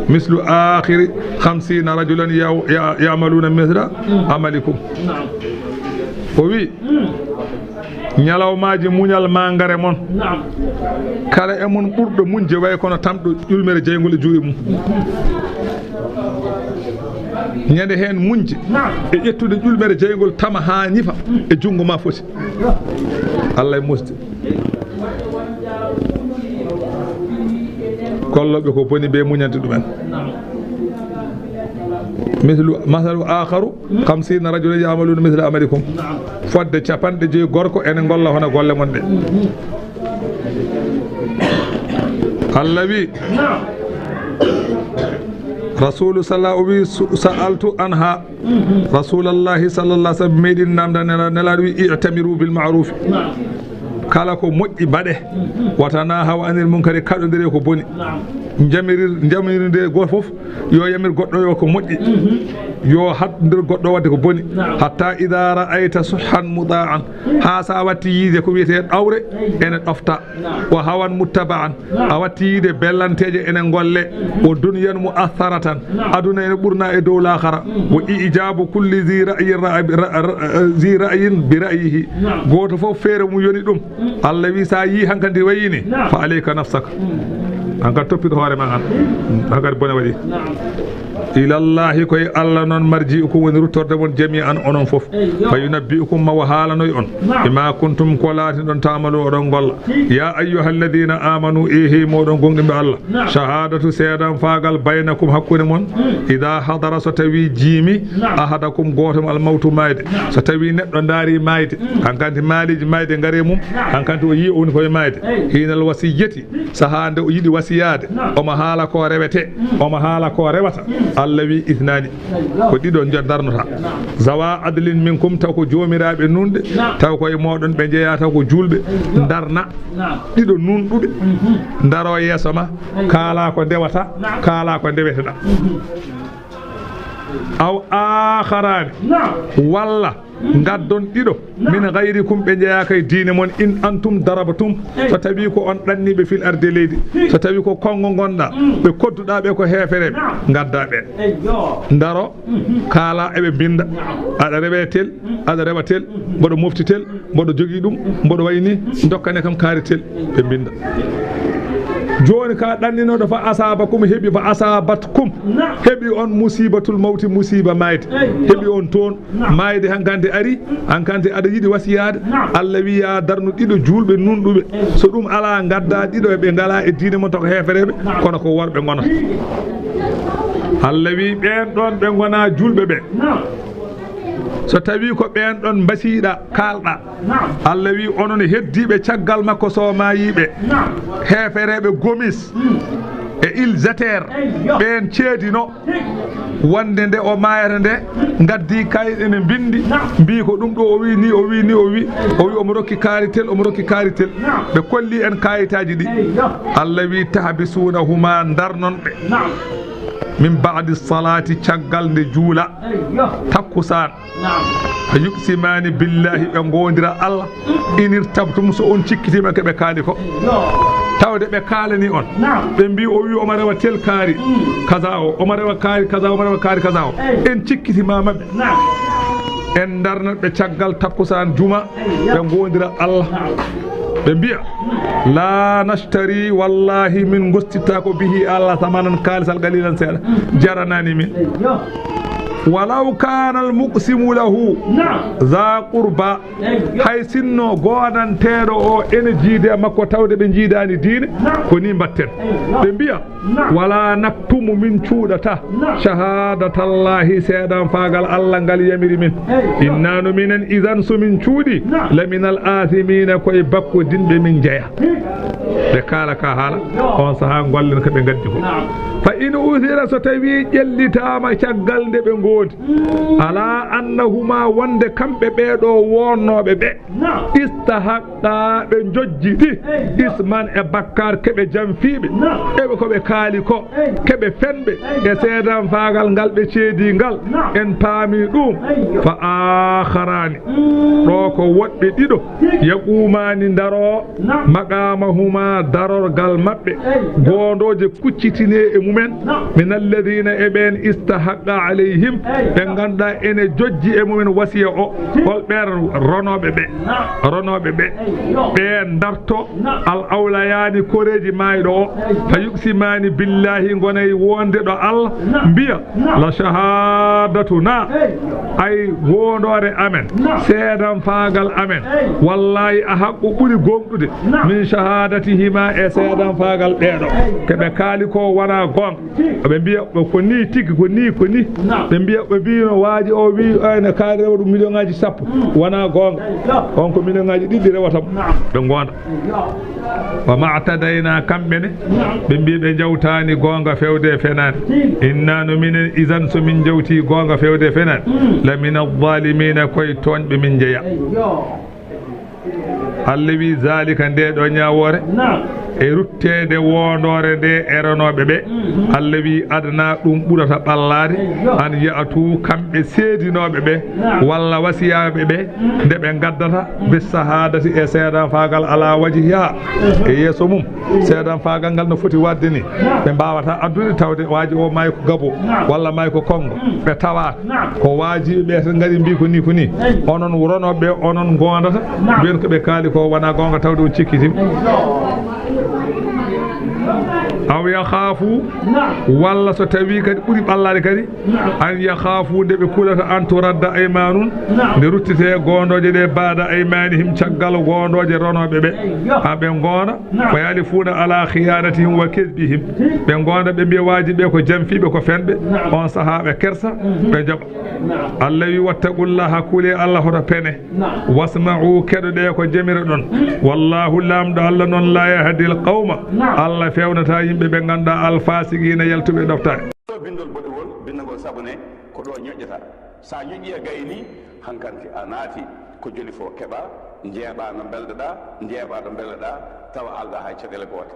mislu akhiri khamsina rajulan ya-, ya-, ya'maluna mithla amalikum. O wi, ñalawmaji muñal mangare mon. Kala e mon ɓurɗo muñje way kono tamɗo ƴulmere jeygol e juuɗe mum. Ñande hen muñje e ƴettude ƴulmere jeygol tama ha ñifa e jungo ma foti. Allah e musde. Golloɓe ko boni ɓe muñante ɗumen. Mislu, masalu akharu, khamsina rajulan ya'maluna misla amalikum. Fodde capanɗe joyi gorko ene golla hono golle mon ɗe. Allah wi, Rasulu sallallahu o wi, su-, sa'altu anha. Rasulallahi sallallahu alaihi wasallam meɗin namda nela-, nelaɗo wi, "I'tamiru bil ma'ruf." Kala ko moƴƴi mbaɗe. "Wa tanahaw anil munkari", kaɗodire ko boni. Jamirir, jamirinde goto fof yo yamir goɗɗo yo ko moƴƴi. Yo haɗondir goɗɗo wadde ko boni. Hatta idha ra'ayta suhhan muta'an. Ha sa watti yiide ko wiyete ɗawre ene ɗofta. Wa hawan muttaba'an. A watti yiide bellanteeje ene ngolle. Wa dunyan mu'atharatan. Aduna ene ɓurna e dow laakhara. Wa ijabu kulli zi ra'yin ra-, ra-, ra-, zi ra'yin bi ra'yihi. Goto fof feere mum yoni ɗum. Allah wi sa yi hankadi wayini. Fa alayka nafsaka. An kadi toppiɗo hoore ma an. An kadi bone waɗi. Ilallahi, koye Allah noon, marji'ukum woni ruttorde mon, jami'an onon fof. Fa yunabbi'ukum, ma o haalanoy on. Bima kuntum, ko laatinɗon, ta'malu, oɗon golla. Ya ayyuhalladhina amanu, e hey moɗon gonɗinɓe Allah. Shahadatu, seedan faagal, baynakum, hakkunde mon. Idha hadara, so tawi jiimi, ahadakum, gooto mon, al mawtu, maayde. So tawi neɗɗo ndaari maayde, hankanti maaliji maayde ngare mum, hankanti o yii o woni koye maayde. Hinal wasiyyati, sahaa nde o yiɗi wasiyaade, omo haala ko rewete, omo haala ko rewata. Allah wi, ithnani, ko ɗiɗo njo-, darnota. Zawa adlin minkum, taw ko joomiraaɓe nunɗe, taw ko e mooɗon ɓe njeyaa, taw ko juulɓe, darna ɗiɗo nunɗuɓe, ndaro yeeso ma, kaala ko ndewata, kaala ko ndeweteɗa. Aw akharani, walla ngaddon ɗiɗo, min ghayrikum, ɓe njeyaaka e diine mon, in antum darabtum, so tawi ko on ɗanniiɓe, fil ardi, leydi, so tawi ko konngo ngonɗa, ɓe kodduɗa ɓe ko heefereɓe, ngadda ɓe. Ndaro, kaala, eɓe mbinda. Aɗa rewe tel, aɗa rewa tel, mboɗo mofti tel, mboɗo jogii ɗum, mboɗo wayi ni, dokkane kam kaari tel, ɓe mbinda. Jooni ka ɗanninoɗo, fa asabakum, heɓi, fa asabatkum, heɓi on musibatul mawti, musiba maayde, heɓi on toon. Maayde hankanti ari, hankanti aɗa yiɗi wasiyaade. Allah wi, ya darnu ɗiɗo juulɓe nunɗuɓe. So ɗum alaa, ngadda ɗiɗo ɓe ngalaa e diine mon, taw ko heefereɓe, kono ko worɓe ngonata. Allah wi, ɓeen ɗoon ɓe ngonaa juulɓe ɓe, so tawi ko ɓeen ɗoon mbasiiɗa, kaalɗa, Allah wi, onon heddiiɓe caggal makko, so maayiiɓe, heefereɓe Gomis e Île Zater, ɓeen ceedino wonde nde o maayata nde, ngaddi kayit ene mbindi, mbi ko ɗum ɗo o wi ni, o wi ni, o wi, o wi omo rokki kaari tel, omo rokki kaari tel. Ɓe kolli en kayitaaji ɗi. Allah wi, tahbisunahuma, darnon ɓe. Min ba'di salati, caggal nde juula takkusaan. Fa yuqsimani billahi, ɓe ngoondira Allah. In irtabtum, so on cikkitima ke ɓe kaali ko. Tawde ɓe kaalani on. Ɓe mbi o wi omo rewa tel kaari kaza o, omo rewa kaari kaza, omo rewa kaari kaza o. En cikkitima maɓɓe. En darnat ɓe caggal takkusaan juma, ɓe ngoondira Allah. Ɓe mbiya, la nashtari, wallahi min gostitta ko bihi Allah samanan, kaalisal qalilan seeɗa, jaranani min. Walaw kana al muqsimu lahu za qurba, hay sinno goonanteeɗo o ene jiide e makko, tawde ɓe jiidani diine, ko ni mbatten. Ɓe mbiya, wala naktumu, min cuuɗata, shahadatallahi, seedan faagal Allah ngal yamiri min. Inna no minen, idan, so min cuuɗi, laminal athimina, koye bakkodinɓe min jeya. Ɓe kaala ka haala, on saha gollen ko ɓe ngaddi ko. Fa in uthira, so tawi ƴellitaama caggal nde ɓe ngoodi, ala annahuma, wonde kamɓe ɓeeɗo wonnooɓe ɓe, istahaqqa, ɓe njojji ɗi, isman, e bakkar, keɓe janfiiɓe, eɓe ko ɓe kaali ko, keɓe fenɓe, e seedan faagal ngal ɓe ceedi ngal, en paami ɗum. Fa akharani, ɗo ko woɗɓe ɗiɗo, yaqumaani, ndaro, maqamahuma, darorgal maɓɓe, goondooje kuccitine e mumen, min alladhina, e ɓeen, istahaqqa alayhim, ɓe ngannduɗaa ene jojji e mumen wasiya o. Hol ɓeen ronooɓe ɓe? Ronooɓe ɓe, ɓe ndarto al awlayaani, koreeji maayɗo o, fa yuqsimani billahi, ngonay wonde ɗo Allah, mbiya, la shahadatuna, ay goondoore amen, seedan faagal amen, wallahi, a haqqu, ɓuri gomɗude, min shahadatihima, e seedan faagal ɓeeɗo, ke ɓe kaali ko wona goonga. Ɓe mbiya ko ni tigi, ko ni, ko ni. Ɓe mbiya, ɓe mbino waaji o wi, ay, ne kaari rewa ɗum million ngaji sappo. Wona goonga. On ko million ngaji ɗiɗi rewata mo. Ɓe ngonda. Wa ma'tadayna, kamɓe ne, ɓe mbi ɓe jawtani goonga fewde e fenaande. Inna no minen, idan, so min jawti goonga fewde e fenaande, la mina zalimina, koye tooñɓe min jeya. Allah wi, zalika, nde ɗo ñaawoore, e rutteede wondoore nde e ronooɓe ɓe, Allah wi, adna, ɗum ɓurata ɓallaade, an ya'tu, kamɓe seedinooɓe ɓe, walla wasiyaaɓe ɓe, nde ɓe ngaddata, bis sahadati, e seedanfaagal, ala wajhiha, e yeeso mum, seedanfaagal ngal no foti waɗde ni, ɓe mbaawata addude, tawde waaji o maayi ko Gabo, walla maayi ko Kongo, ɓe tawa ko waajiɓe ɓe tan ngari mbi ko ni, ko ni. Onon ronooɓe ɓe, onon ngoondata, mbiyen ko ɓe kaali ko wona goonga, tawde on cikkitima. Aw yakhaafu, walla so tawii kadi ɓuri ɓallaade kadi, an yakhaafu, nde ɓe kulata, an turadda aymaanun, nde ruttitee goondooje ɗe, baada aymaanihim, caggal goondooje ronooɓe ɓe, haa ɓe ngoonda, fa yahlifuuna alaa khiyaanatihim wa kizbihim, ɓe ngoonda ɓe mbiya waaji ɓe ko jamfiiɓe, ko fenɓe, on sahaa ɓe kersa, ɓe njaɓa. Allah wi, wattaqullaha, kulee Allah hoto pene. Wasma'u, keɗoɗee ko jamiroɗon. Wallahu, Laamɗo Allah noon, la yahdil qawma, Allah feewnataa yimɓe ɓe ngannduɗaa, alfasiqiina, yaltuɓe ɗoftaade. Ɗo binndol boɗewol, binndagol sabune, ko ɗo ñoƴƴata. Sa ñoƴƴi a gayni, hankanti a naati, ko joli fof keɓa, njeeɓa no mbelɗoɗa, njeeɓa no mbelɗoɗa, tawa alɗa hay caɗeele goote.